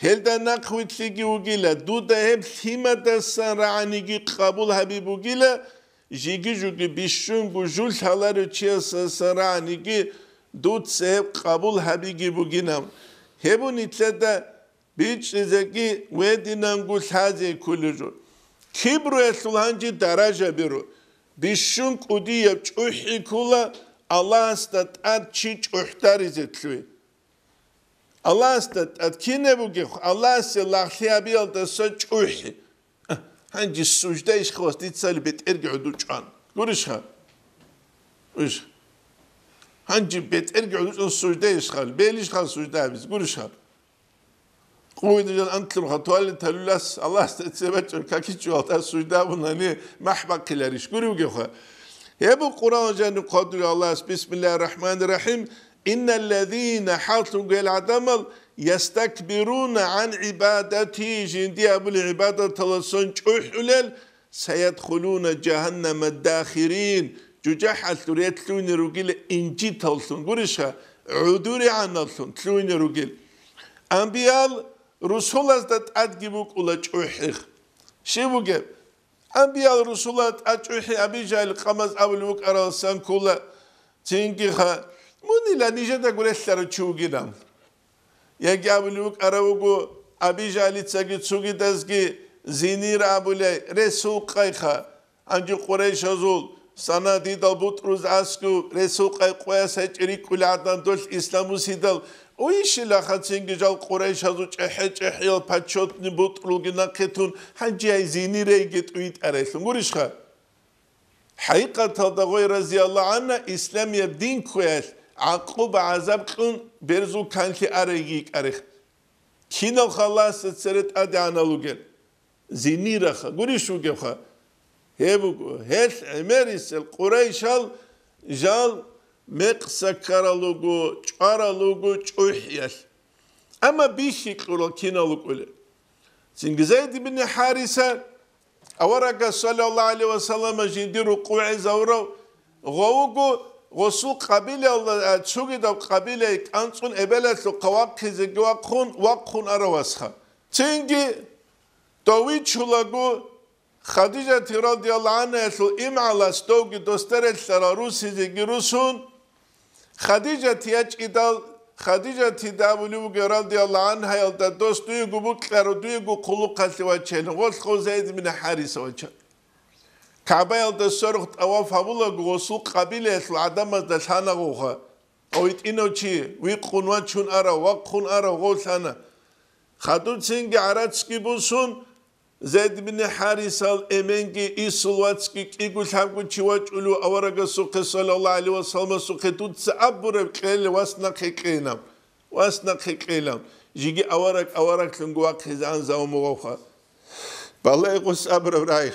Гьелда нахъвилълъиги вугила, дуда гьеб лъимадасан рагӀаниги къабул гьабиб бугила, жиги-жуги бищунго жул лъаларев чиясасан рагӀаниги дуца гьеб къабул гьабиги бугинаб. Гьеб бу нилъеда бичӀчӀизеги вединанго лъазе кколел жо. Кибруялъул гьанже даражаби ру. Бищун кӀудияб чӀухӀи ккола Аллагьасда тӀад чи чӀухӀдаризе лъугьи. Аллагьасда тӀад кине бугеб, Аллагьасе лагълъи гьабиялдаса чӀухӀи. Гьанже сужда ишхалас дицали бетӀерги гӀуду чӀван. Гурищха? Гурищха? Гьанже бетӀерги гӀуду чӀван сужда ишхал, белищхал сужда гьабиз. Гурищха? Къуйда жан антлъун хатуалин талулас Аллагьасда цебачӀун какичӀуялда сужда абунани махӀ бахъиларищ? Гури вугевха? Гьеб Къуръан жаниб хъвадулев Аллагьас, бисмиллагьир рахӀманир рахӀим, «Инналлазина», хӀаллъун гел гӀадамал, «ястакбируна гӀан гӀибадати», жинди абули гӀибадаталасан чӀухӀулел, «саядхулуна жагьаннама дахирин», жужахӀалъур лъугьине ругила инжиталлъун, гурищха, гӀудуригӀаналлъун лъугьине ругел. Амбиял русулазда тӀадги букӀула чӀухӀи. Щиб бугеб? Амбиял русулазда тӀад чӀухӀи Аби Жагьил къамаз абулев вукӀаралсан ккола, цинги ха, мунила нижеда гурелъарав чи вугилан. Яги абулев вукӀарав вуго, Аби Жагьилицаги цугидазги зинир абулей, ресул къайха. Гьанже къурайшазул санадидал бутӀруз аскӀов ресул къай къояс гьечӀи рикӀкӀули гӀадан долъ ислам бусидал, уйищила хацинги жал къурайшазул чӀехӀе-чӀехӀиял почётный бутӀрулги нахъе тун, гьанже гьай зинирейги тӀуй тӀарайлъун гурищха? ХӀакъикъаталда гъой, разияллагьу гӀанна, исламияб дин кквеялъ гӀакъуба-гӀазаб кьун берзул канлъи арайги йикӀарех. Киналха Аллагьасда цере тӀадегӀанал ругел? Зинираха, гурищ вугевха? Гьеб буго, гьелъ гӀемерисел къурайшал жал мекъса ккарал руго, чӀварал руго чӀухӀиялъ. Амма бихьи кьурал кинал рукӀулел? Цинги Зайд ибн ХӀариса, аварагас, саллаллагьу гӀалайгьи ва саллама, жиндир рукъу гӀезавурав, гъов вуго гъосул къабилаялда, а, цогидаб къабилае кӀанцӀун эбелалъухъа вахъизеги вахъун, вахъун аравасха. Цинги дов вичулаго, Хадижати радияллагьу гӀанхаялъул имгӀалас довги досда релълъарал русизеги русун, Хадижат ячӀидал, Хадижатида абулев вугев радияллагьу гӀанхаялда дос дуего букьаро, дуего хъулухъалъе вачейилан, гъолъго Зайд ибн ХӀариса вачан. КагӀбаялда сверухъ тӀаваф гьабулаго гъосул къабилаялъул гӀадамазда лъана гъовха. Гъов гьитӀинав чи, вихъун вачун арав, вахъун арав гъов лъана. Хадуб цинги гӀарацги бусун, Зайд ибн ХӀарисал эменги исул вацги кӀиго-лъабго чи вачӀулев аварагасухъе, саллаллагьу гӀалайгьи ва салламасухъе, дуца абураб кьела, вас нахъе кьейилан, вас нахъе кьейилан. Жиги авараг авараглъунго вахъизегӀан завмугъавха. Балагье гъос абураб рагӀи.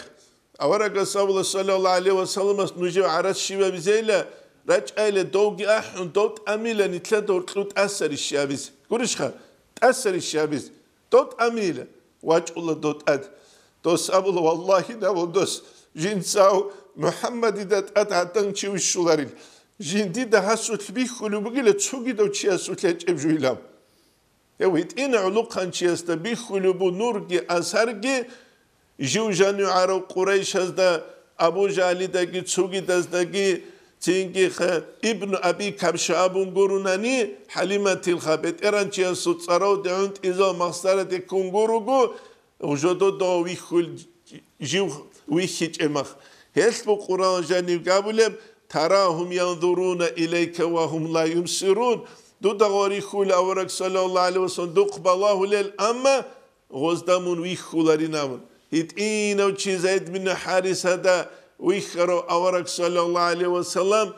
Аварагас абула, саллаллагьу гӀалайгьи ва салламас, нужев гӀарац щиб абизейила, рачӀайила довги ахӀун, дов тӀамила нилъеда гьоркьов тӀасарищ абизе. Гурищха? ТӀасарищ абизе. Дов тӀамила. ВачӀула дов тӀад. Дос абула, валлагьи, абула дос, жинцав МухӀаммадида тӀад гӀадан чи вищуларил. Жиндида гьасулъ бихьулеб бугила цогидав чиясулъ гьечӀеб жуйилан. Гьев гьитӀина гӀулухъанчиясда бихьулеб бу нурги асарги, жив жанив гӀарав Къурайшазда, Абу Жагьлидаги цогидаздаги, цинги ха-, Ибну Аби Кабша абун гурунани, ХӀалиматилха бетӀеранчиясул цӀаравде гӀунтӀизал махсараде ккун гуруго, жододо вихьул жив вихьичӀеб мах. Гьелъ бу Къуран жанив габулеб: «Тарагьум янзуруна илайка ва гьум ла юбсирун». Дуда гъорихьул авараг, саллаллагьу гӀалайгьи ва саллам, духъ балагьулел, амма гъозда мун вихьуларин абун. ГьитӀинав чи Зайд бин ХӀарисада вихьарав авараг, саллаллагьу гӀалайгьи ва саллам,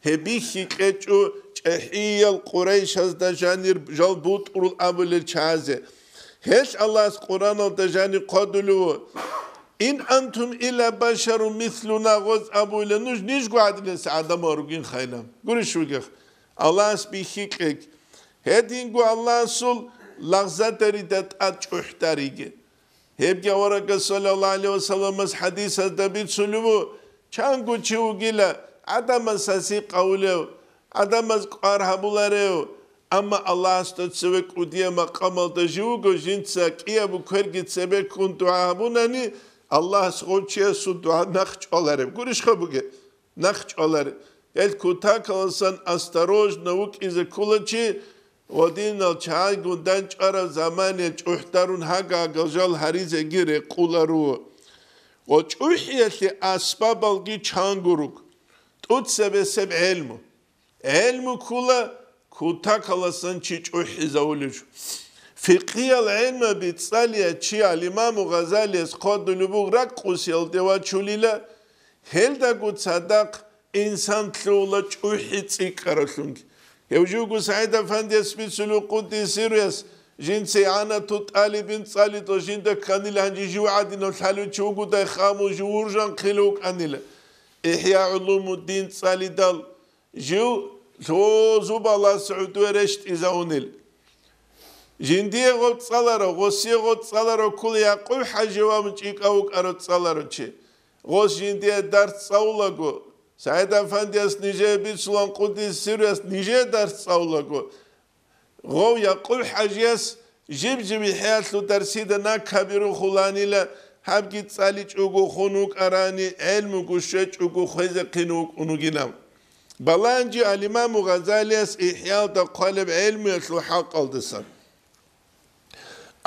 гьебихьи кьечӀо чӀехӀиял Къурайшазда жанир жал бутӀрул абулел чагӀазе. Гьелъ Аллагьас Къураналда жанир хъвадулев: «Ин антум илла башарун мислуна», гъоз абуйла, нуж нижго гӀадинас гӀадамал ругин хайна. Гурищ вугех? Аллагьас бихьи кьег. Гьединго Аллагьасул лагъзадарида тӀад чӀухӀдариги. Гьебги аварагас, саллаллагьу гӀалайгьи ва салламас, хӀадисазда бицулев ву, чанго чи вугила, гӀадамаз саси къавулев, гӀадамаз кӀвар гьабуларев, амма Аллагьасда цеве кӀудияб макъамалда жив вуго, жинца кӀиябго кверги цебеккун дугӀа гьабунани, Аллагьас гъов чиясул дугӀа нахъ чӀвалареб. Гурищха бугеб? Нахъ чӀвалар. Гьел кутакаласан осторожно вукӀизе ккола чи, гъодинал чагӀигун данчӀвараб заманиялъ чӀухӀдарун гьагагал жал гьаризеги рекъоларо. Ва чӀухӀиялъе асбабалги чанго руго. ТӀуцаб гьесеб гӀелму. ГӀелму ккола кутакаласан чи чӀухӀизавулев жо. Фикъгьиял гӀелмаби цӀалиячиял имаму Гъазалияс хъвадулеб буго ракӀ къосиялде вачулила, гьелдаго цадахъ инсан лъугьула чӀухӀи цӀикӀкӀаралъунги. Гьев живго СагӀид-Афандияс бицулев, къуддиса сирругьу, жинца ИгӀанату тӀалибин цӀалидал жинда кканила, гьанже жив гӀадинав лъалев чи вугодай, хабун жив вуржанхъилев вукӀанила. ИхӀя гӀулумуддин цӀалидал жив лъо-, зубалас гӀодове рещтӀизавунел. Жиндие гъов цӀаларав, гъосие гъов цӀаларав ккола Якъуб-хӀажи ва мун чӀикӀав вукӀарав цӀаларав чи. Гъос жиндие дарс цӀалулаго, СагӀид-Афандияс нижее бицулан, къуддиса сирругьуяс нижее дарс цӀалулаго, гъов Якъуб-хӀажияс жиб-жиб ихӀялъул дарсида накабирухуланила, гьабги цӀаличӀого хун вукӀарани, гӀелмуго щвечӀого хвезехъин вукӀун вугинав. Балагьанчи ал-Имаму Гъазалияс ИхӀялда хъвалеб гӀелмуялъул хӀакъалдасан.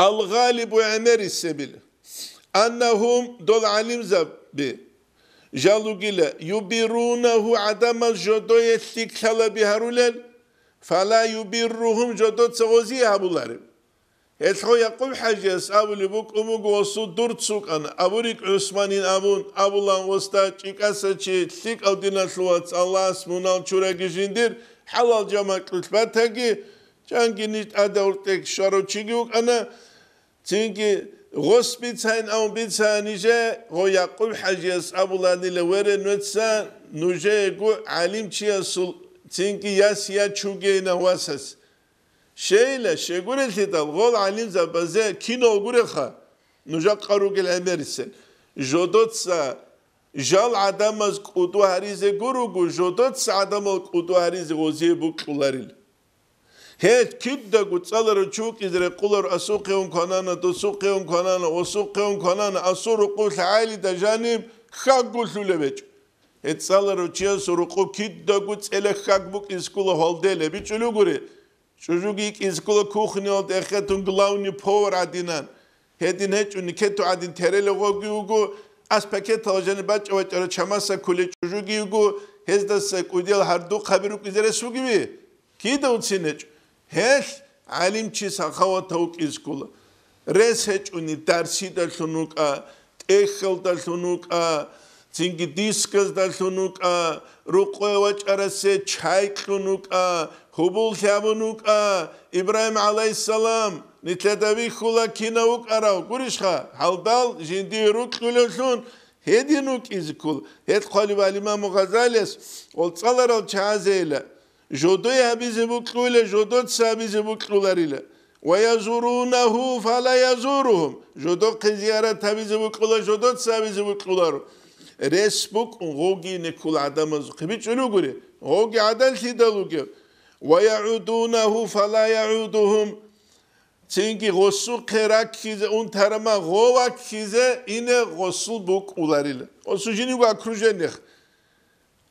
Ал-Гъалибу гӀемерисебил. Аннагьум, дол гӀалимзаби, жал ругила, юбиррунагьу, гӀадамаз жодое лъикӀлъалаби гьарулел, фала юбирругьум, жодоца гъозие гьабулареб. Гьелъго Якъуб-хӀажияс абулеб букӀун буго, осу дур цукӀана, абурикӀ ГӀусманин абун, абулан, осда, чӀикӀаса чи, лъикӀав диналъул вац, Аллагьас мунал чураги жиндир, хӀалал жамагӀатлъулъ батаги, чанги ниж тӀадав рутӀег щварав чиги вукӀана, цинги гъос бицайин абун бицаани же, гъо Якъуб-хӀажияс абуланила, вере, нуца нужеего гӀалимчиясул цинги яс ячугейна васас. Щейила, щегурелъидал гъол гӀалимзабазе кинал гуреха, нужа къаругел гӀемерисел. Жодоца жал гӀадамаз кӀуду гьаризе гуруго, жодоца гӀадамал кӀуду гьаризе гъозие букьуларил. Гьел кидаго цӀаларав чи вукӀизе рекъоларо, асухъе ун кванана, досухъе ун кванана, осухъе ун кванана, асул рукъулъ гӀайлида жаниб хьаггулъулеб гьечӀо. Гьеб цӀаларав чиясул рукъу кидаго цӀела хьаг букӀизе ккола гьалдале, бичӀчӀулев гури. ЧӀужуги йикӀизе ккола кухниялда эхетун главный повар гӀадинан. Гьедин гьечӀо, никету гӀадин терелев гъоги вуго, ас пакетал жани бачӀа-бачӀара чамаса кколей чӀужуги йиго, гьездаса кӀудиял гьардухъаби рукӀизе рес вугеви? Кида уцин гьечӀо? Гьелъ гӀалимчи сахаватав вукӀизе ккола. Рес гьечӀони дарсидалъун вукӀа, тӀехьалдалъун вукӀа, цинги дисказдалъун вукӀа, рукъове вачӀарасе чай кьун вукӀа, Къубул лъабун вукӀа, Ибрагьим гӀалайгьиссалам, нилъеда вихьула кинав вукӀарав, гурищха, гьалдал жиндие рукьулевлъун гьедин вукӀизе ккола. Гьел хъвалеб гьал имаму Гъазалияс гъол цӀаларал чагӀазейила, жодое гьабизе букьула, жодоца гьабизе букьуларила. «Ва язурунагьу фала язуругьум», жодохъе зиярат гьабизе букьула, жодоца гьабизе букьуларо. Рес букӀун гъоги неккула гӀадамазухъе. БичӀчӀулугури, гъоги гӀадаллъидал вугев. «Ва ягӀудунагьу фала ягӀудугьум». Цинги гъосухъе раккизе унтарама гъо ваккизе ине гъосул букӀуларила. Гъосу жиниго окружениех.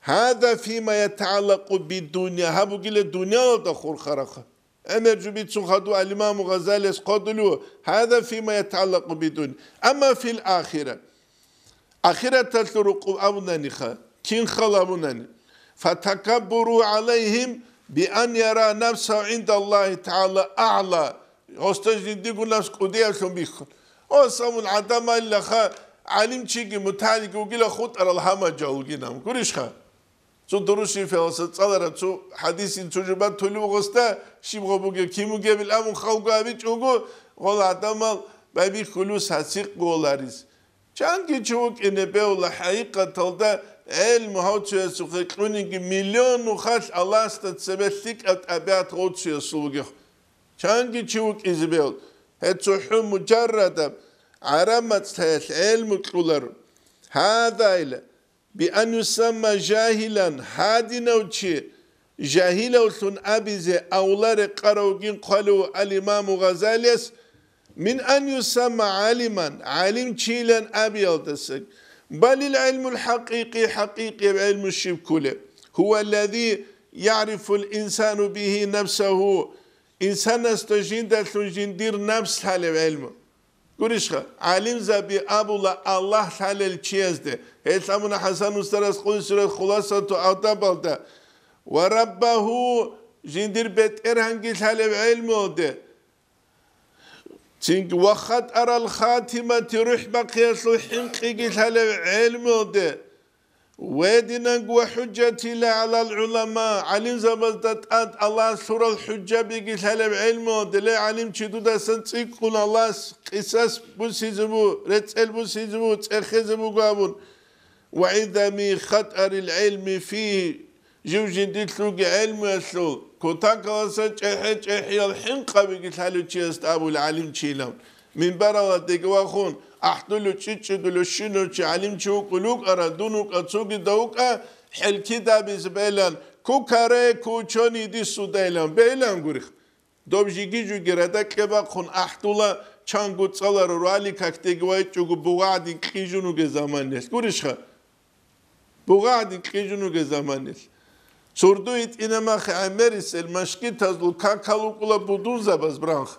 «Гьаза фима ятагӀаллакъу биддунья», гьаб бугила дуниялалда хурхарахъа. ГӀемер жо бицун хадув алимаму Гъазалияс хъодулев, «Гьаза фима ятагӀаллакъу биддунья». Амма фил ахира. Ахираталъул рукъуб абунаниха, кин хал абунани. «Фатакаббуру гӀалайгьим биан яра нафсагьу гӀиндаллагьи тагӀала агӀла». Гъосда жиндиго напс кӀудияблъун бихьун. О, самун гӀадамалилаха, гӀалимчиги мутагӀилги вугила хутӀарал гьамаджа вугинан. Гурищха? Цо дурусифиласа цӀалараб цо хӀадисин цо жубан тулев гъосда, щиб гъо бугеб, кин бугебил абун халго абичӀого, гъол гӀадамал байбихьулус гьасихъ голарис. Чанги чи вукӀине бевла, хӀакъикъаталда гӀелму гьав цоясухъе кьуниги миллион нухалъ Аллагьасда цебе лъикӀаб тӀабигӀат гъов цоясул вугев. Чанги чи вукӀизе бевла, гьеб цохӀо мужаррадаб гӀараб мацӀалъ гӀелму кьуларо. Гьадайла, биан юсамма жагьилан, гьадинав чи жагьилавлъун абизе авларе къаравгин хъвалев ал-Имаму Гъазалияс, мин ан юсамма гӀалиман, гӀалимчилан абиялдаса. Балил гӀилмул хӀакъикъи, хӀакъикъияб гӀилму щиб ккулеб? Гьува аллази ягӀрифул инсану бигьи нафсагьу, инсанасда жиндалъун жиндир напс лъалеб гӀилму. Гурищха, гӀалимзаби абула Аллагь лъалел чиязде. Гьел абуна ХӀасан устарас къуйсурат Хуласату Адабалда: «Ва раббагьу», жиндир БетӀергьанги лъалев гӀелмуялде. Цинги: «Ва хатӀарал хатимати», рухӀ бахъиялъул хӀинкъиги лъалев гӀелмуялде. Вединанго ва хӀужжатила гӀалал гӀулама, гӀалимзабазда тӀад Аллагьас лъурал хӀужжабиги лъалеб гӀелму, диле гӀалимчи дудасан цӀикӀкӀун Аллагьас къисас бусизе бу, рецӀел бусизе бу, цӀехезе буго абун. Ва гӀидами хатӀарил гӀилми фи, жив жиндилъулги гӀелмуялъул, кутакаласан чӀехӀе-чӀехӀиял хӀинкъабиги лъалев чиясда абула гӀалимчилан. Минбаралдеги вахун, ахӀдулев, чӀичӀчӀидулев щинав чи гӀалимчи вукӀулев вукӀара, дун вукӀа, цогидав вукӀа, хӀелкидабизе бегьилан, кукаре, кучони дисудайилан, бегьилан гурихъ. Доб жиги-жуги радакье бахъун ахӀдула, чанго цӀаларо рали какдеги вайчӀого бугъадин кьижун вугез заманилъ. Гурищха? Бугъадин кьижун вугез заманилъ. Цурду итӀинамахъ гӀемерисел машгитазул какал вукӀула будунзабаз бранха.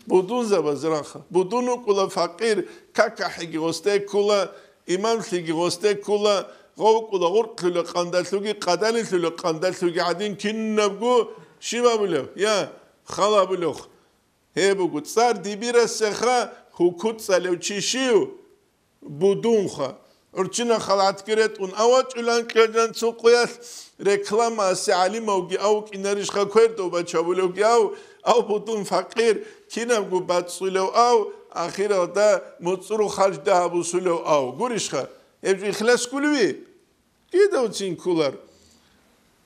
Будунзабаз ранха. Будун вукӀула факъир, какахӀиги гъосде ккула, имамлъиги гъосде ккула, гъов вукӀула гъуркьлъула къандалъуги, къадалилъула къандалъуги гӀадин кинабго щиб абулев? Я, хал абулев. Гьеб буго, цӀар дибирасеха, гьукуцӀалев чи щив? Будунха. ГӀурччина халгӀатги ретӀун авачӀулан кьедан цо къоялъ, реклама асе гӀалимавги ав кӀинарищха квердов бачавулевги ав, ав будун факъир, кинабго бацӀцӀулев ав, ахиралда муцӀру харжда гьабусулев ав. Гурищха, гьеб жо ихлас кколеви? Кидавцин кколар.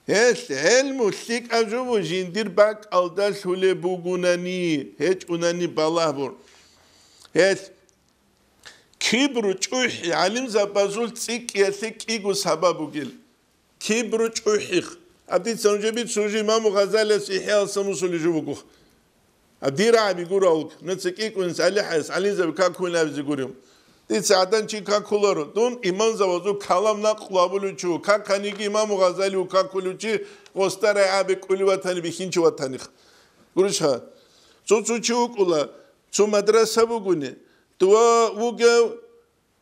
Гьелъ гӀелму лъикӀаб жо жиндир бакӀалда лъулеб бугунани, гьечӀунани балагьбур. Гьелъ Кибру чӀухӀи гӀалимзабазул цӀикӀкӀиялъе кӀиго сабаб бугел. Кибру чӀухӀи. Гьаб дица нужеби цо жо имаму Гъазалияс ИхӀяалъа мусулеб жо буго. Гьаб дир гӀаби гурав, нуца кӀикӀунес ГӀалихӀайс гӀалимзаби какулин абизе гурев. Дица гӀадан чи какуларо. Дун имамзабазул калам накълу абулев чи ву. Каканиги имаму Гъазалиев какулев чи, гъосда рагӀаби кӀули ватани бихьинчи ватаних. Гурищха? Цо-цо чи вукӀула, цо мадраса бугони, дова вугев,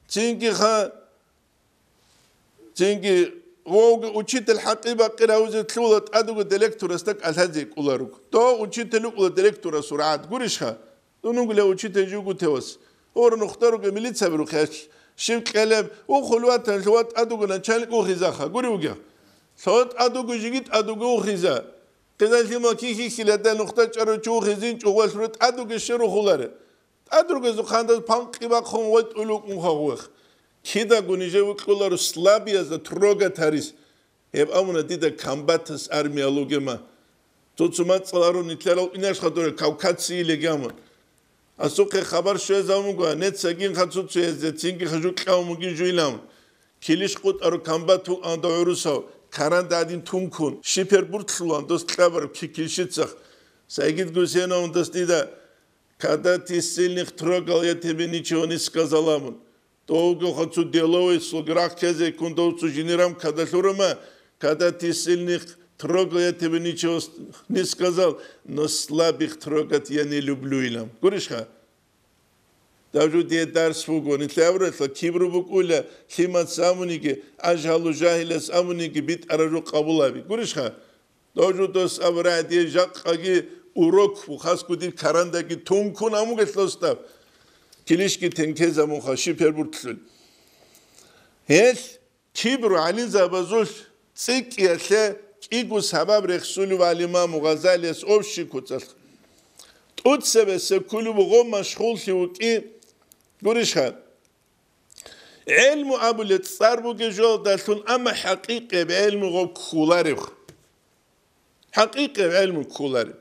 цинги ха, цинги вовги учитель хӀакъи бакъи равизе лъула тӀадуго директорасда кӀалъазе кӀуларуго. Дов учитель вукӀула директорасул рагӀад, гурищха? Дун вугила учитель жугутевас. Гьор нухда руго милицаби рухъялъ. Щив кьелеб, ухулев ватани лъугьа тӀадуго начальник ухизаха, гури вугев. Лъугьа тӀадуго жиги тӀадуго ухиза. Хъизан лъимал кихьихьиладай нухда чӀарав чи вухизин чӀугъвелъура тӀадуге щерухуларе. ТӀадругезухъандаз панкъи бахъун вайтӀулукъун хагъвех. Кидаго нижев вукьуларо слабиязда трогать гьарис. Гьеб амуна дида комбатас армия лугема. Цо-цо мацӀаларо нилъерал инашха дуре кавкацийилегама. Асухъе хабар щвезавун буго, нецагин хацуцуязде цинги хажу кьавмуги жуйлам. Килищ къутӀару комбат вукӀанда гӀурусав, каранда гӀадин тункун, шипер буртлъулан дос кьабараб ки-, килщицах. Сайгид Гусейнован дос дида, «Когда ты сильных трогал, я тебе ничего не сказал», абун. Довго хацу деловый слуг рахъ кезеккун довцу жинирам кадалъурама, «Когда ты сильных трогал, я тебе ничего с-, не сказал, но слабых трогать я не люблю», илам. Гурищха? Дажу дие дарс буго, нилъ абуралъа кибру букӀула, лъимаца абуниги, ажгьалу жагьилас абуниги битӀараб жо къабулаби. Гурищха? Дожу дос абурай дие жакъаги урок бу, хасго дир карандаги тункун амугелъ лостаб. Килищги тенкезабунха шипер буртлъун. Гьелъ кибру гӀалимзабазулъ цӀикӀкӀиялъе кӀиго сабаб рехсулев гьал имаму Гъазалияс общий куцалъ. ТӀуцебесеб кколеб гъо машгъуллъи вукӀи гурищха? ГӀелму абулеб цӀар бугеб жоялдалъун, амма хӀакъикъияб гӀелму гъоб кколареб. ХӀакъикъияб гӀелму кколареб.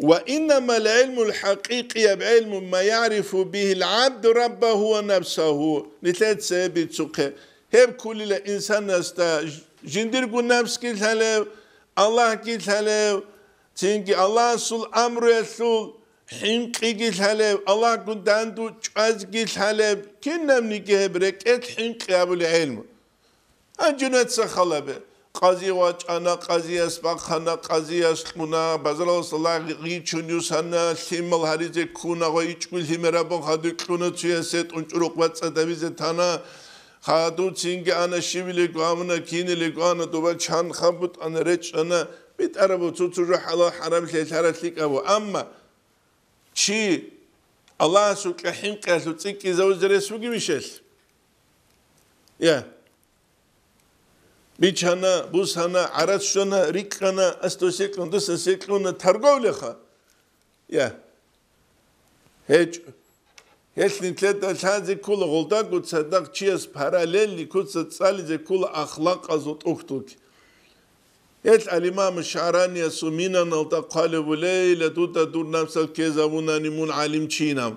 Ва иннамал гӀелмул хӀакъикъияб гӀелму ма ягӀрифу бигьил гӀабду раббагьу ва нафсагьу. Нилъеца гьеб бицухъе. Гьеб кколила инсанасда ж-, жиндирго напсги лъалев, Аллагьги лъалев, цинги Аллагьасул амруялъул хӀинкъиги лъалев, Аллагьгун данду чӀвазги лъалев, кинабниги гьеб рекӀелъ хӀинкъи абулеб гӀелму. Гьанже нуца халабе. Къази вачӀана, къазияс бахъана, къазияс кьуна, базаралдаса лагъ гъичун юсана, лъимал гьаризе ккуна ва ичӀго лъимерабун хадур кьуна цуясе, тӀунчӀурухъ бацӀцӀадабизе тана, хадуцинги ана щивилего, амуна кинилего ана, дуба чан хаб бутӀана, речӀчӀана, битӀарабу цо-цо жо хӀалал-хӀарам лъелъараб лъикӀабу. Амма чи Аллагьасукьа хӀинкъиялъул цӀикӀкӀизавузе рес бугебищ гьелъ? Я. Бичана, бусана, гӀарац щвана, рикӀкӀана, асдо секьун, дуса секьуна, торговляха. Я. ГьечӀо. Гьелъ нилъеда лъазе ккола гъолдаго цадахъ чияс параллельный куца цӀализе ккола ахлакъазул тӀухьдулги. Гьелъ ал-Имам ШагӀраниясул Минаналда хъвалеб бугила, дуда дур напсал ккезабунани мун гӀалимчинав.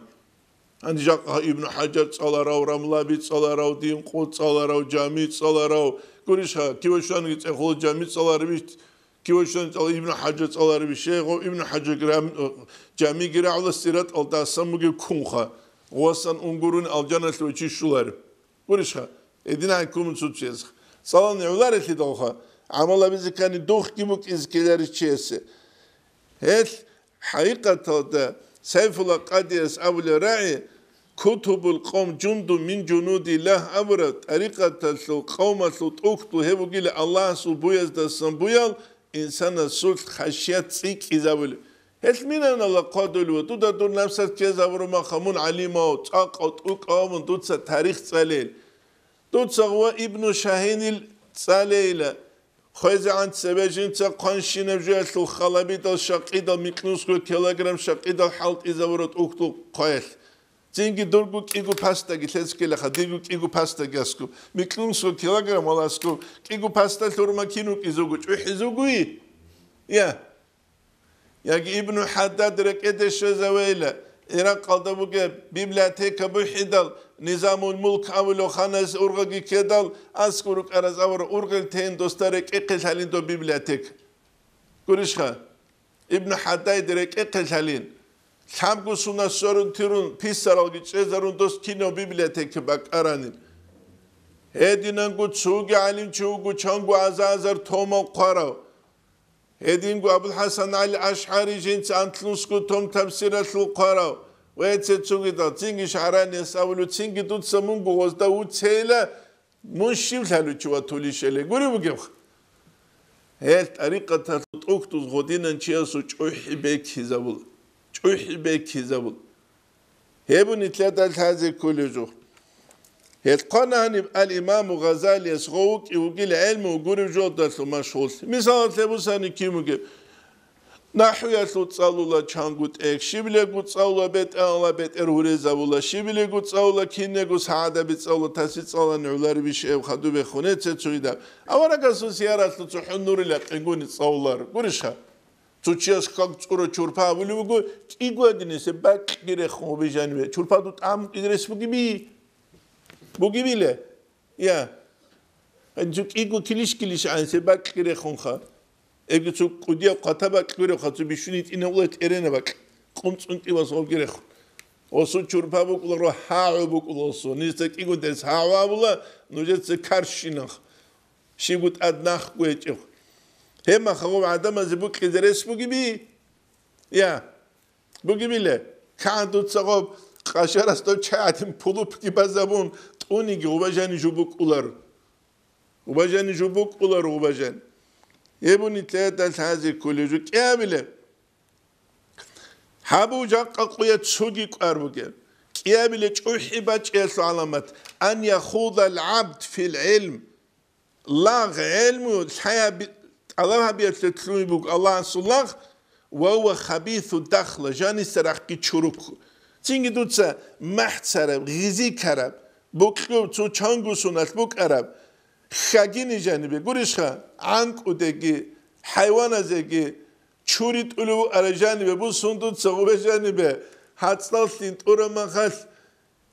Гьанже жакъа Ибну ХӀажар цӀаларав, Рамлаби цӀаларав, Динкъу цӀаларав, Жами цӀаларав. Гурищха, кивашанги цӀехола Жами цӀаларабищ, кивашан цӀала Ибну ХӀажар цӀаларабищ, гъов Ибну ХӀажар грам-, Жамиги рагӀула сираталдасан бугеб кунха, гъвасан унгурун алжаналъуве чи щулареб. Гурищха, гьединай кумуцуциясха. ЦӀалални гӀоларелъидалха, гӀамал гьабизе ккани духъги букӀизе ккеларищ чиясе. Гьелъ ХӀакъикъаталда Сайфулла Къадияс абулеб рагӀи, «Кутубул къавм жундун мин жунудиллагь» абураб, тӀарикъаталъул къавмалъул тӀухьдул гьеб бугила Аллагьасул буяздасан буял, инсанасулъ хашият цӀикӀкӀизабулеб. Гьелъ Минаналда хъвадулев, дуда дур напсалъ ккезабураб маха мун гӀалимав, цӀакъав, тӀукӀав абун дуца тарих цӀалел. Дуца гъова Ибну Шагьинил цӀалейила. ХвезегӀан цебе жинца хъванщинаб жоялъул халабидал шакъидал микьнусго килограмм шакъидал хӀалтӀизабураб тӀухьдул хъваялъ. Цинги дурго кӀиго пастаги лъецӀккелаха, дирго кӀиго пастаги аскуб. Микьнусго килограммал аскуб. КӀиго паста лъурма кин вукӀизуго, чӀухӀизугуи? Я. Яги Ибну ХӀаддад рекӀеде щвезавейила, Иракъалда бугеб библиотека бухӀидал, Низамул Мулк абулев ханас ургъаги ккедал, аскӀор рукӀараз авара ургъел тейин досда рекӀехъе лъалин доб библиотека. Гурищха, Ибну ХӀаддайда рекӀехъе лъалин, лъабго сунат сверун тирун, писаралги чӀезарун дос кинав библиотека бакӀаранин. Гьединанго цоги гӀалимчи вуго чанго аза-азар томал хъварав. Гьединго АбулхӀасан ГӀали АшгӀари жинца анлънусго том-, тавсиралъул хъварав ва гьеце цогидал, цинги ШагӀранияс абулев, цинги дуца мунго гъозда вуцейила, мун щив лъалучи ватулищали гури бугебха. Гьел тӀарикъаталъул тӀухьдуз гъодинан чиясул чӀухӀи бекизабула. ЧӀухӀи бекизабула. Гьеб нилъеда лъазе кколеб жо. Гьелъ хъвана гьаниб ал-Имаму Гъазалияс гъов вукӀи вугил гӀелму гуреб жолдалъун машгъуллъи. Мисалалъе бусани кин вугеб? НахӀвиялъул цӀалула чанго тӀехь, щибилего цӀалула бетӀерала бетӀер гьурезавула, щибилего цӀалула кинего сагӀадаби цӀалула, таси цӀалани гӀоларебищ эб хадуб бехунеце цугидаб. Аварагасул сияралъул цохӀо нурила къигуни цӀалулар. Гурищха? Цо чияс хьаг цӀура чурпа абулеб буго, кӀиго гьадинасе бакьги рехун гьубе жаниве. Чурпаду тӀам кӀидрес бугиби? Бугибиле? Я. Гьанже кӀиго килищ-килищ гӀансе бакьги рехунха. Эги цо кӀудияб хъвата бакьги рехун, цо бищун гьитӀинаб ула тӀерена бакь. КъумцӀун тӀивас гъобги рехун. Осу чурпа букӀуларо, гьагӀу букӀула осу. Нижеца кӀиго дерс гьагӀу абула, нужеца карщинах. Щибго тӀад нахго гьечӀев. Гьеб махалъ гъоб гӀадамазе букьизе рес бугиби? Я. Бугибиле, кагӀан дуца гъоб къашарас дов чагӀадин пулупги базабун, тӀуниги гъубажани жубукӀулар. Гъубажани жубукӀулар гъубажан. Гьебуни лъеда лъазе кколев жо кӀиабиле. Гьабу жакъа къуя цоги кӀвар бугеб. КӀиабиле чӀухӀи бачӀиялъул гӀаламат, ан яхудал гӀабд фил гӀилм. Лагъ, гӀелму лъаяб-, тӀалаб гьабиялъе лъугьун буго Аллагьасул лагъ, ва ва хабису дахла, жаниса рахъги чурукку. Цинги дуца махӀцараб, гъизи ккараб, бокьоб цо чангу суналъ букӀараб, хьагини жанибе гурищха, гӀанкӀудеги, хӀайваназеги чури тӀулев вукӀара жанибе, бусун дуца гъубе жанибе, гьацӀаллъин тӀура махалъ,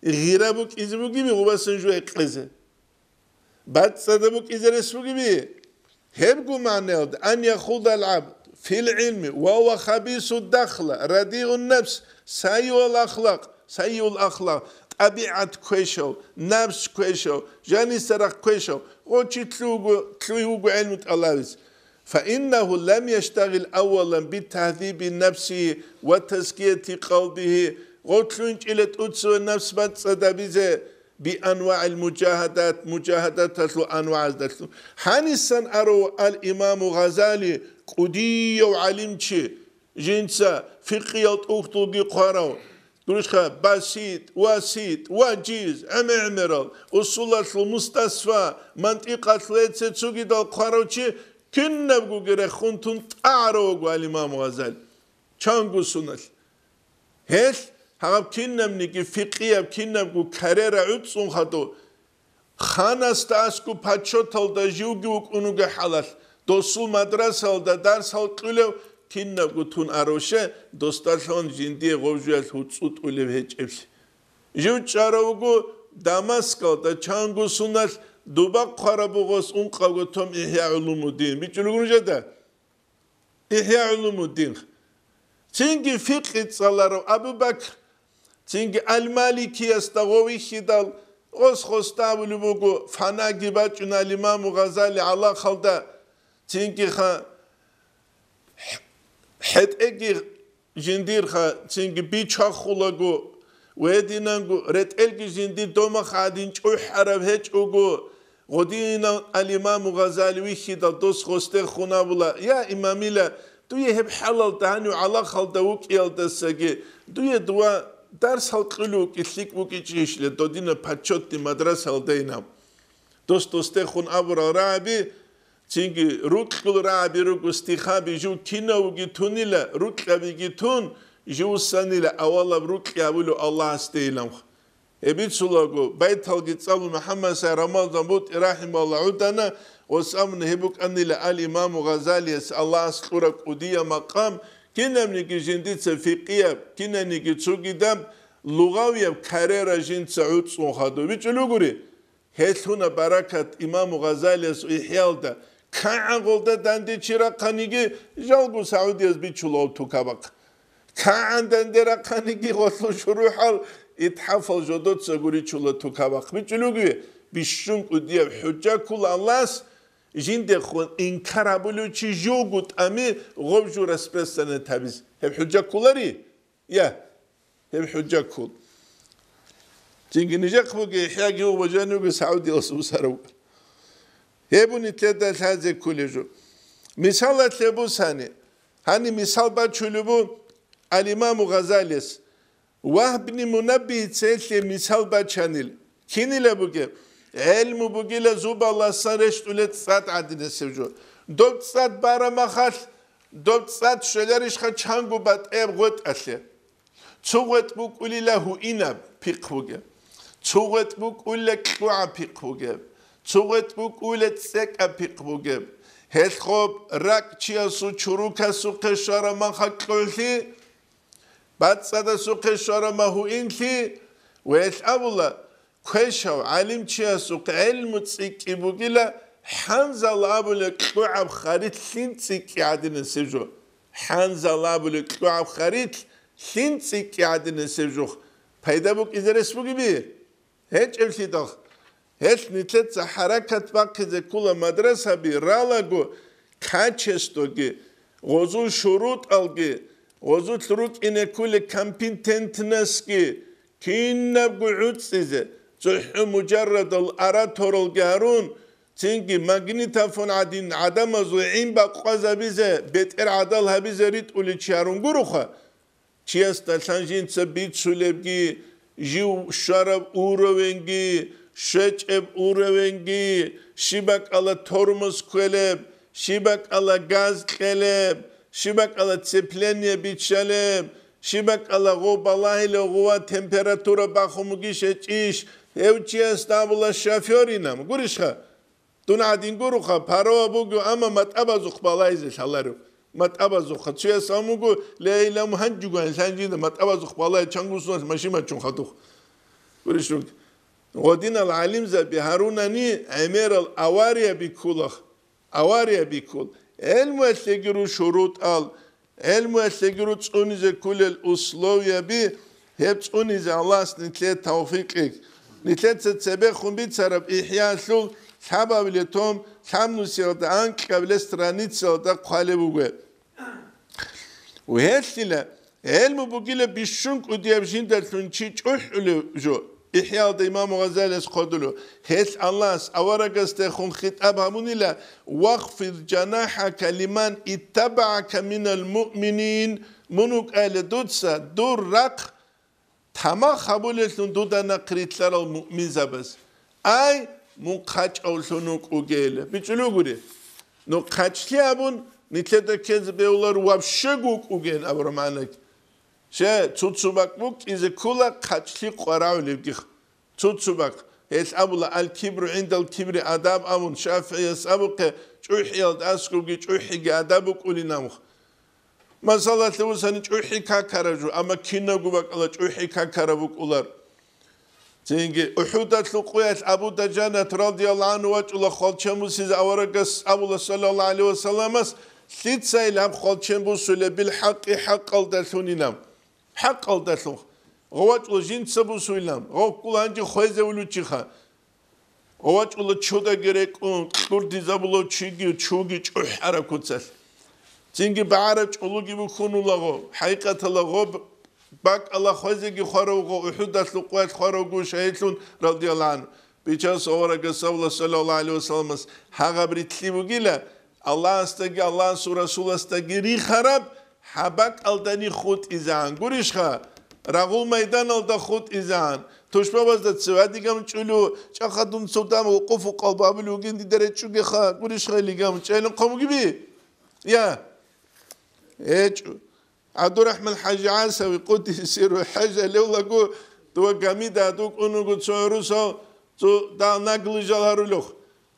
гъира букӀизе бугиби гъубасан жу гӀекъезе? БацӀцӀада букӀизе рес бугиби? Гьебго магӀнаялда, ан яхудал гӀабд фил гӀилми ва ва хабису дахла, радиун нафс, сайюал ахлакъ, сайюл ахлакъ, тӀабигӀат квешав, нафс квешав, жанисарахъ квешав, гъо чи лъугьу-, лъугьи вуго гӀилму тӀалабиз. Фаиннагьу лам яштагъил аввалан битагьзиби нафсигьи ва тазкияти къалбигьи, гъо лъугьинчӀила тӀуцеве нафс бацӀцӀадабизе, бианвагӀил мужагьадат, мужагьадаталъул анвагӀаздалъун. Гьанисан арав ал-Имаму Гъазали, кӀудияв гӀалимчи, жинца фикъиял тӀухьдулги хъварав, гурищха, басит, васит, важиз, гӀемер-гӀемерал, усулалъул мустасфа, мантикъалъул эцецугидал хъварав чи, кинабгоги рехун тун тӀагӀаравго ал-Имаму Гъазали. Чангу суналъ. Гьелъ гьаб кинабниги фикъияб, кинабго карера гӀуцӀун хадув, ханасда аскӀоб почёталда живги вукӀун вугеб хӀалалъ, досул мадрасалда дарс гьалкьулев кинабго тун аравше, досдалъун жиндие гъов жуялъ гьуцӀутӀулев гьечӀеблъи. Жив чӀарав вуго Дамаскалда, чангу суналъ, дуба хъвараб бугъос ункъавго том ИхӀя гӀулумуддин. БичӀчӀулего нужеда? ИхӀя гӀулумуддин. Цинги фикъи цӀаларав Абу Бакр, цинги Ал-Маликиясда гъов вихьидал, гъос хостабулеб буго, фанаги бачӀун ал-Имаму Гъазали гӀалахалда, цинги ха-, хӀетӀеги жиндирха, цинги бичахулаго, вединанго, ретӀелги жиндир домахъ гӀадин чӀухӀараб гьечӀого, гъодинав ал-Имаму Гъазали вихьидал дос гъосде хун абула: «Я, имамила, дуе гьеб хӀалалда гьанив гӀалахалда вукӀиялдасаги дуе дова дарс гьалкьулев вукӀи лъикӀ букӀичӀищила додина почётный мадрасалда инав?» Дос досде хун абурал рагӀаби, цинги рукьул рагӀаби руго стихаби, жив кинавги тунила, рукьабиги тун, живсанила авалаб рукьи абулев Аллагьасде иламха. Гьеб бицулаго, байталги цӀалун МухӀаммад Сай Рамазан БутӀи рахӀимагьуллагь гӀодана, ва самун гьеб букӀанила ал-Имаму Гъазалияс Аллагьас кьураб кӀудияб макъам, кинабниги жиндица фикъияб, кинабниги цогидаб лугъавияб карера жинца гӀуцӀун хадуб. БичӀчӀулего гури? Гьелъуна баракат Имаму Гъазалияс ИхӀялда, кагӀан гъолда данде чи рахъаниги, жалго Саудияз бичулав тукабахъ. КагӀан данде рахъаниги гъолъул шурухӀал итхӀафал жодоца гуричула тукабахъ. БичӀчӀулего гури? Бищун кӀудияб хӀужа ккола Аллагьас, жиндехун инкар гьабулев чи живго тӀами гъов жу распространять гьабиз. Гьеб хӀужа кколари? Я, гьеб хӀужа ккол. Цинги нижехъ бугеб, ИхӀяги гъубажани бугеб Саудиялъ бусарав. Гьеб нилъеда лъазе кколеб жо. Мисалалъе бусани, гьаниб мисал бачулеб бу ал-Имаму Гъазалияс. Вагьбни Мунаббигьица гьелъие мисал бачанил, кинила бугеб? ГӀелму бугила зубаласан рещтӀулеб цӀад гӀадинасеб жо. Доб цӀад бараб махалъ, Доб цӀад щвеларищха чанго батӀияб гъветӀалъе? Цо гъветӀ букӀулила гьуинаб пихъ бугеб, цо гъветӀ букӀулила кьугӀаб пихъ бугеб, цо гъветӀ букӀулила цӀекӀаб пихъ бугеб. Гьелъ гъоб ракӀ чиясул чурукасухъе щвараб маха кьугӀлъи, бацӀцӀадасухъе щвараб ма гьуинлъи, ва гьелъ абула, квешав гӀалимчиясухъ гӀелму цӀикӀкӀи бугила, хӀанзал абулеб кьугӀаб харилъ лъим цӀикӀкӀи гӀадинасеб жо. ХӀанзал абулеб кьугӀаб харилъ лъим цӀикӀкӀи гӀадинасеб жо. Пайда букӀизе рес бугеби? ГьечӀеблъидал. Гьелъ нилъеца хӀаракат бахъизе ккола мадрасаби ралаго качествоги, гъозул шурутӀалги, гъозулъ рукӀине кколеб компетентностьги, кинабго гӀуцӀизе, цохӀо мужаррадал ораторалги гьарун, цинги магнитофон гӀадин гӀадамазул гӀин бакъвазабизе, бетӀер гӀадал гьабизе ритӀулев чи гьарун гуроха. Чиясдалъан жинца бицулебги, жив щвараб уровеньги, щвечӀеб уровеньги, щиб бакӀала тормоз кквелеб, щиб бакӀала газ кьелеб, щиб бакӀала сцепление биччалеб, щиб бакӀала гъов балагьилев гъова температура бахун бугищ гьечӀищ, гьев чиясда абула шофёринан, гурищха? Дун гӀадин гуроха, парава буго, амма матӀабазухъ балайзе лъаларев. МатӀабазухъа. Цуяс абун буго, ле, илан гьанжуго, лъанжида матӀабазухъ балай, чангусуналъ машин бачун хадух. Гурищ руг. Гъодинал гӀалимзаби гьарунани гӀемерал авария биккулах. Авария биккул. ГӀелмуялъеги ру шурутӀал, ГӀелмуялъеги ру цӀунизе кколел условияби, гьеб цӀунизе Аллагьас нилъее тавфикъ кьеги. Нилъеца цебехун бицараб ИхӀяалъул лъабабилеб том лъабнусиялда анкьабилеб страницаялда хъвалеб буго. Гьелъила, гӀелму бугила бищун кӀудияб жиндалъун чи чӀухӀулев жо. ИхӀяалда имам Гъазалияс хъодулев, гьелъ Аллагьас аварагасдехун хитӀаб гьабунила: «Вахфид жанахӀака лиман иттабагӀака минал муъминин», мун вукӀайла дуца дур рахъ тамах гьабулеллъун дуда нахърилълъарал муъминзабаз. Ай, мун хъачӀавлъун вукӀугейила. БичӀчӀулугури. Ну хъачлъи абун, нилъеда ккезе бегьулар вообще вукӀугейин абураб магӀнаги. Че, цо-цо бакӀ букӀизе ккола хъачлъи къварагӀулебгих. Цо-цо бакӀ. Гьелъ абула, аль-кибру гӀиндал кибри адаб абун, ШафигӀияс абухъе, чӀухӀиялда аскӀобги чӀухӀиги адаб букӀулин абухъ. Масалалъе бусани чӀухӀи какараб жо, амма кинабго бакӀала чӀухӀи какараб букӀулар. Цинги УхӀудалъул къуялъ Абу Дажанат радияллагьу гӀангьу вачӀула хвалчен бусизе аварагас абула, саллаллагьу гӀалайгьи вассаламас, лъицайилаб хвалчен бусулеб, билхӀакъи хӀакъалдалъунилан. ХӀакъалдалъун. Гъов вачӀула жинца бусуйлан, гъов ккула гьанже хвезевулев чиха. Гъов вачӀула чудаги рекӀун, кьурдизабулав чиги, чуги чӀухӀараб куцалъ. Цинги багӀараб чӀулуги бухьунула гъов, хӀакъикъаталда гъоб бакӀала хвезеги хваравго, УхӀудалъул къуялъ хваравго шагьидлъун, радияллагьу гӀангьу. Бичасул аварагас абула, саллаллагьу гӀалайгьи вассаламас, гьагъаб рилълъи бугила, Аллагьасдаги Аллагьасул Расуласдаги рихараб гьаб бакӀалдани хутӀизегӀан. Гурищха? Рагъул майданалда хутӀизегӀан. Тушбабазда цеве дигам чӀулев, чӀаха дун цо дам вукъуф-вукъалб абулев вугин дида речӀчӀугеха. Гурищха илигам? ЧӀайилан хъомгиби? Я. ГьечӀо. ГӀабдурахӀман ХӀажи ГӀасави, къуддиса сирругьу, хӀеж гьалевлаго, дова гамида дукӀун вуго цо гӀурусав, цо дагь наглый жал гьарулев.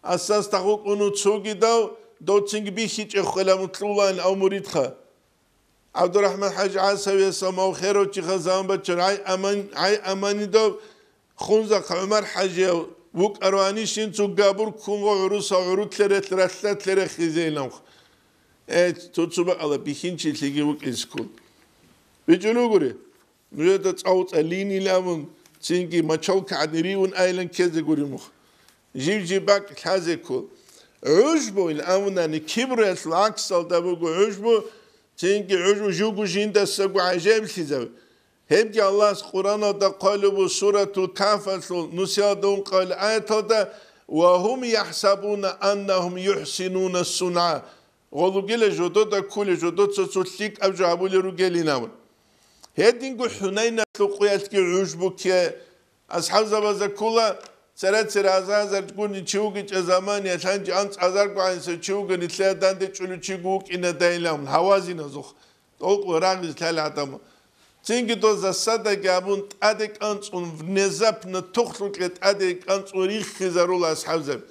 Асас тагъукъуну цогидав, доцинги бихьичӀеб хвела мутлулаан ав муридха. ГӀабдурахӀман ХӀажи ГӀасавиясал мав херав чиха заман баччана, гӀай аман-, гӀай аманидав Хунзахъ ГӀумар ХӀажияв вукӀаравани, щинцу габур ккун гъо гӀурусал гӀурутлъе релъ ралъатлъе рехизейиланхъ. Э, цо-цо бакӀала бихьинчилъиги вукӀинскул. БичӀулугури, нужеда цӀа-уцӀа линил абун, цинги мочалка гӀадин риун айилан ккезе гури мух. Жив-жив бакӀ лъазе ккол. ГӀужбу ил абунани кибруялъул гӀаксалда буго гӀужбу, цинги гӀужбу жугу жиндасаго гӀажаиблъизаб. Гьебги Аллагьас Къуръаналда хъвалеб буго Суратул Кагьфалъул нусиялда ункъабилеб аяталда: «Ва гьум яхӀсабуна аннагьум юхӀсинуна сунъа». Гъолугила жодода кколел, жодоца цо лъикӀаб жо гьабулел ругелин абун. Гьединго ХӀунайналъул къуялъги гӀужбу кке, асхӀабзабазда ккола, Цера-цера азар-азар гуни чи вугичӀа замани, ялъанчи анцӀазарго гӀанса чи вугани, лъая данде чӀулев чиго вукӀина дайилан, гьавазиназухъ. ТӀолкъо рагъиз лъала гӀадамал. Цинги дол засадаги абун тӀаде кӀанцӀун, внезапно тухлъукье тӀаде кӀанцӀун риххизарула асхӀабзаби.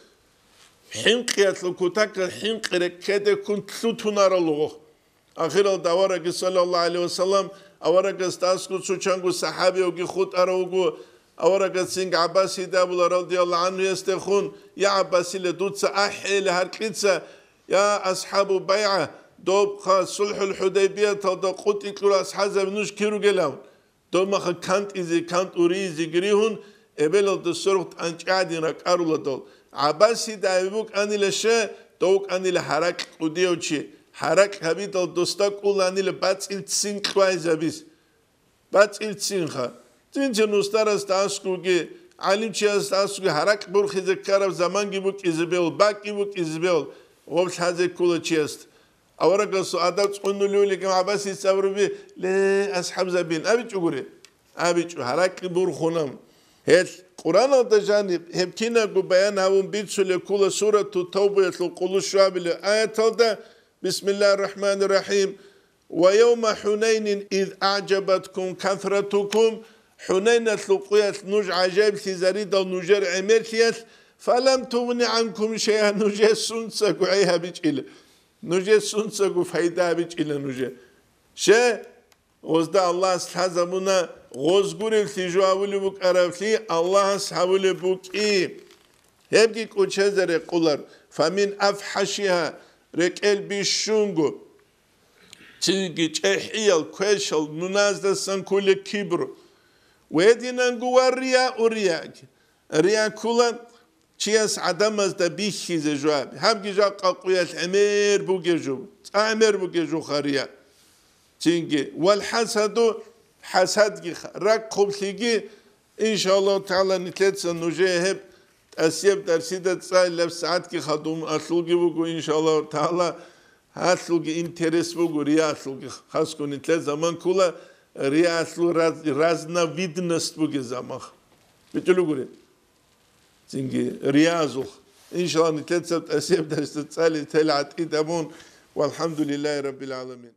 ХӀинкъиялъул кутакал хӀинкъи реккеде ккун лъутунарал гъо. Ахиралда аварагги, саллаллагьу гӀалайгьи ва саллам, аварагасда аскӀов цо чанго сахӀабияв вуго хутӀарав вуго, аварагас цинги ГӀаббасида абула, радияллагьу гӀангьуясдехун: «Я ГӀаббасила, дуца ахӀейила гьаркьица, я асхӀабу байгӀа, доб хъа сулхӀул ХӀудайбияталда къутӀи кьурал асхӀабзаби нуж кир ругелан?» Доб маха кантӀизе, кантӀуризе гиригьун, эбелалда сорухъ тӀанчӀи гӀадин ракӀарула дол. ГӀаббасида абе букӀанила ше, дов вукӀанила гьаракь кӀудияв чи. Гьаракь гьабидал досда кӀуланила бацӀилцин кьвайзабиз. БацӀилцинха. Цинцин устарасда аскӀовги, гӀалимчиясда аскӀовги гьаракь бурхизе ккараб заманги букӀизе бегьул, бакӀги букӀизе бегьул, гъоб лъазе ккола чиясда. Аварагасул адаб цӀунулев вугев ГӀаббасица абураби: «Ле, асхӀабзабин», абичӀогури? АбичӀо, гьаракьи бурхунам. Гьел Къуръаналда жаниб гьеб кинабго баян гьабун бицулеб ккола Сурату Тавбаялъул къуллъу щуабилеб аяталда: «Бисмиллагьир рахӀманир рахӀим. Ва явма ХӀунайнин из аъжабаткум касратукум», ХӀунайналъул къуялъ нуж гӀажаиблъизаридал нужер гӀемерлъиялъ, «фалам тугъни гӀанкум шайъа», нужее сунцаго гӀей гьабичӀила. Нужее сунцаго пайда гьабичӀила нужее. Ще, гъозда Аллагьас лъазабуна, гъоз гуревлъи жо гьавулеб букӀаравлъи Аллагьас гьавулеб букӀи. Гьебги кӀочезаре къулар, фамин афхӀашиха, рекӀел бищунго, цинги чӀехӀиял, квешал, нуназдасан кколеб кибру. Гьединанго ва рияу, рияги. Рия ккола чияс гӀадамазда бихьизе жо гьаби. Гьабги жакъа къуялъ гӀемер бугеб жо, цӀа гӀемер бугеб жоха рия. Цинги, вал хӀасаду, хӀасадги, ракӀ хъублъиги, иншаллагьу тагӀала, нилъеца нужее гьеб тӀасияб дарсида цӀалилаб сагӀатги хадуб алъулги буго, иншаллагьу тагӀала, гьалъулги интерес буго, риялъулги, хасго нилъер заман ккола, риялъул раз-, разновидность бугеб заман. БитӀулугури. Цинги риязухъ. Иншаллагь, нилъеца тӀасияб дарсда цӀали тел гӀатӀид абун. ВалхӀамдулиллагьи раббил гӀаламин.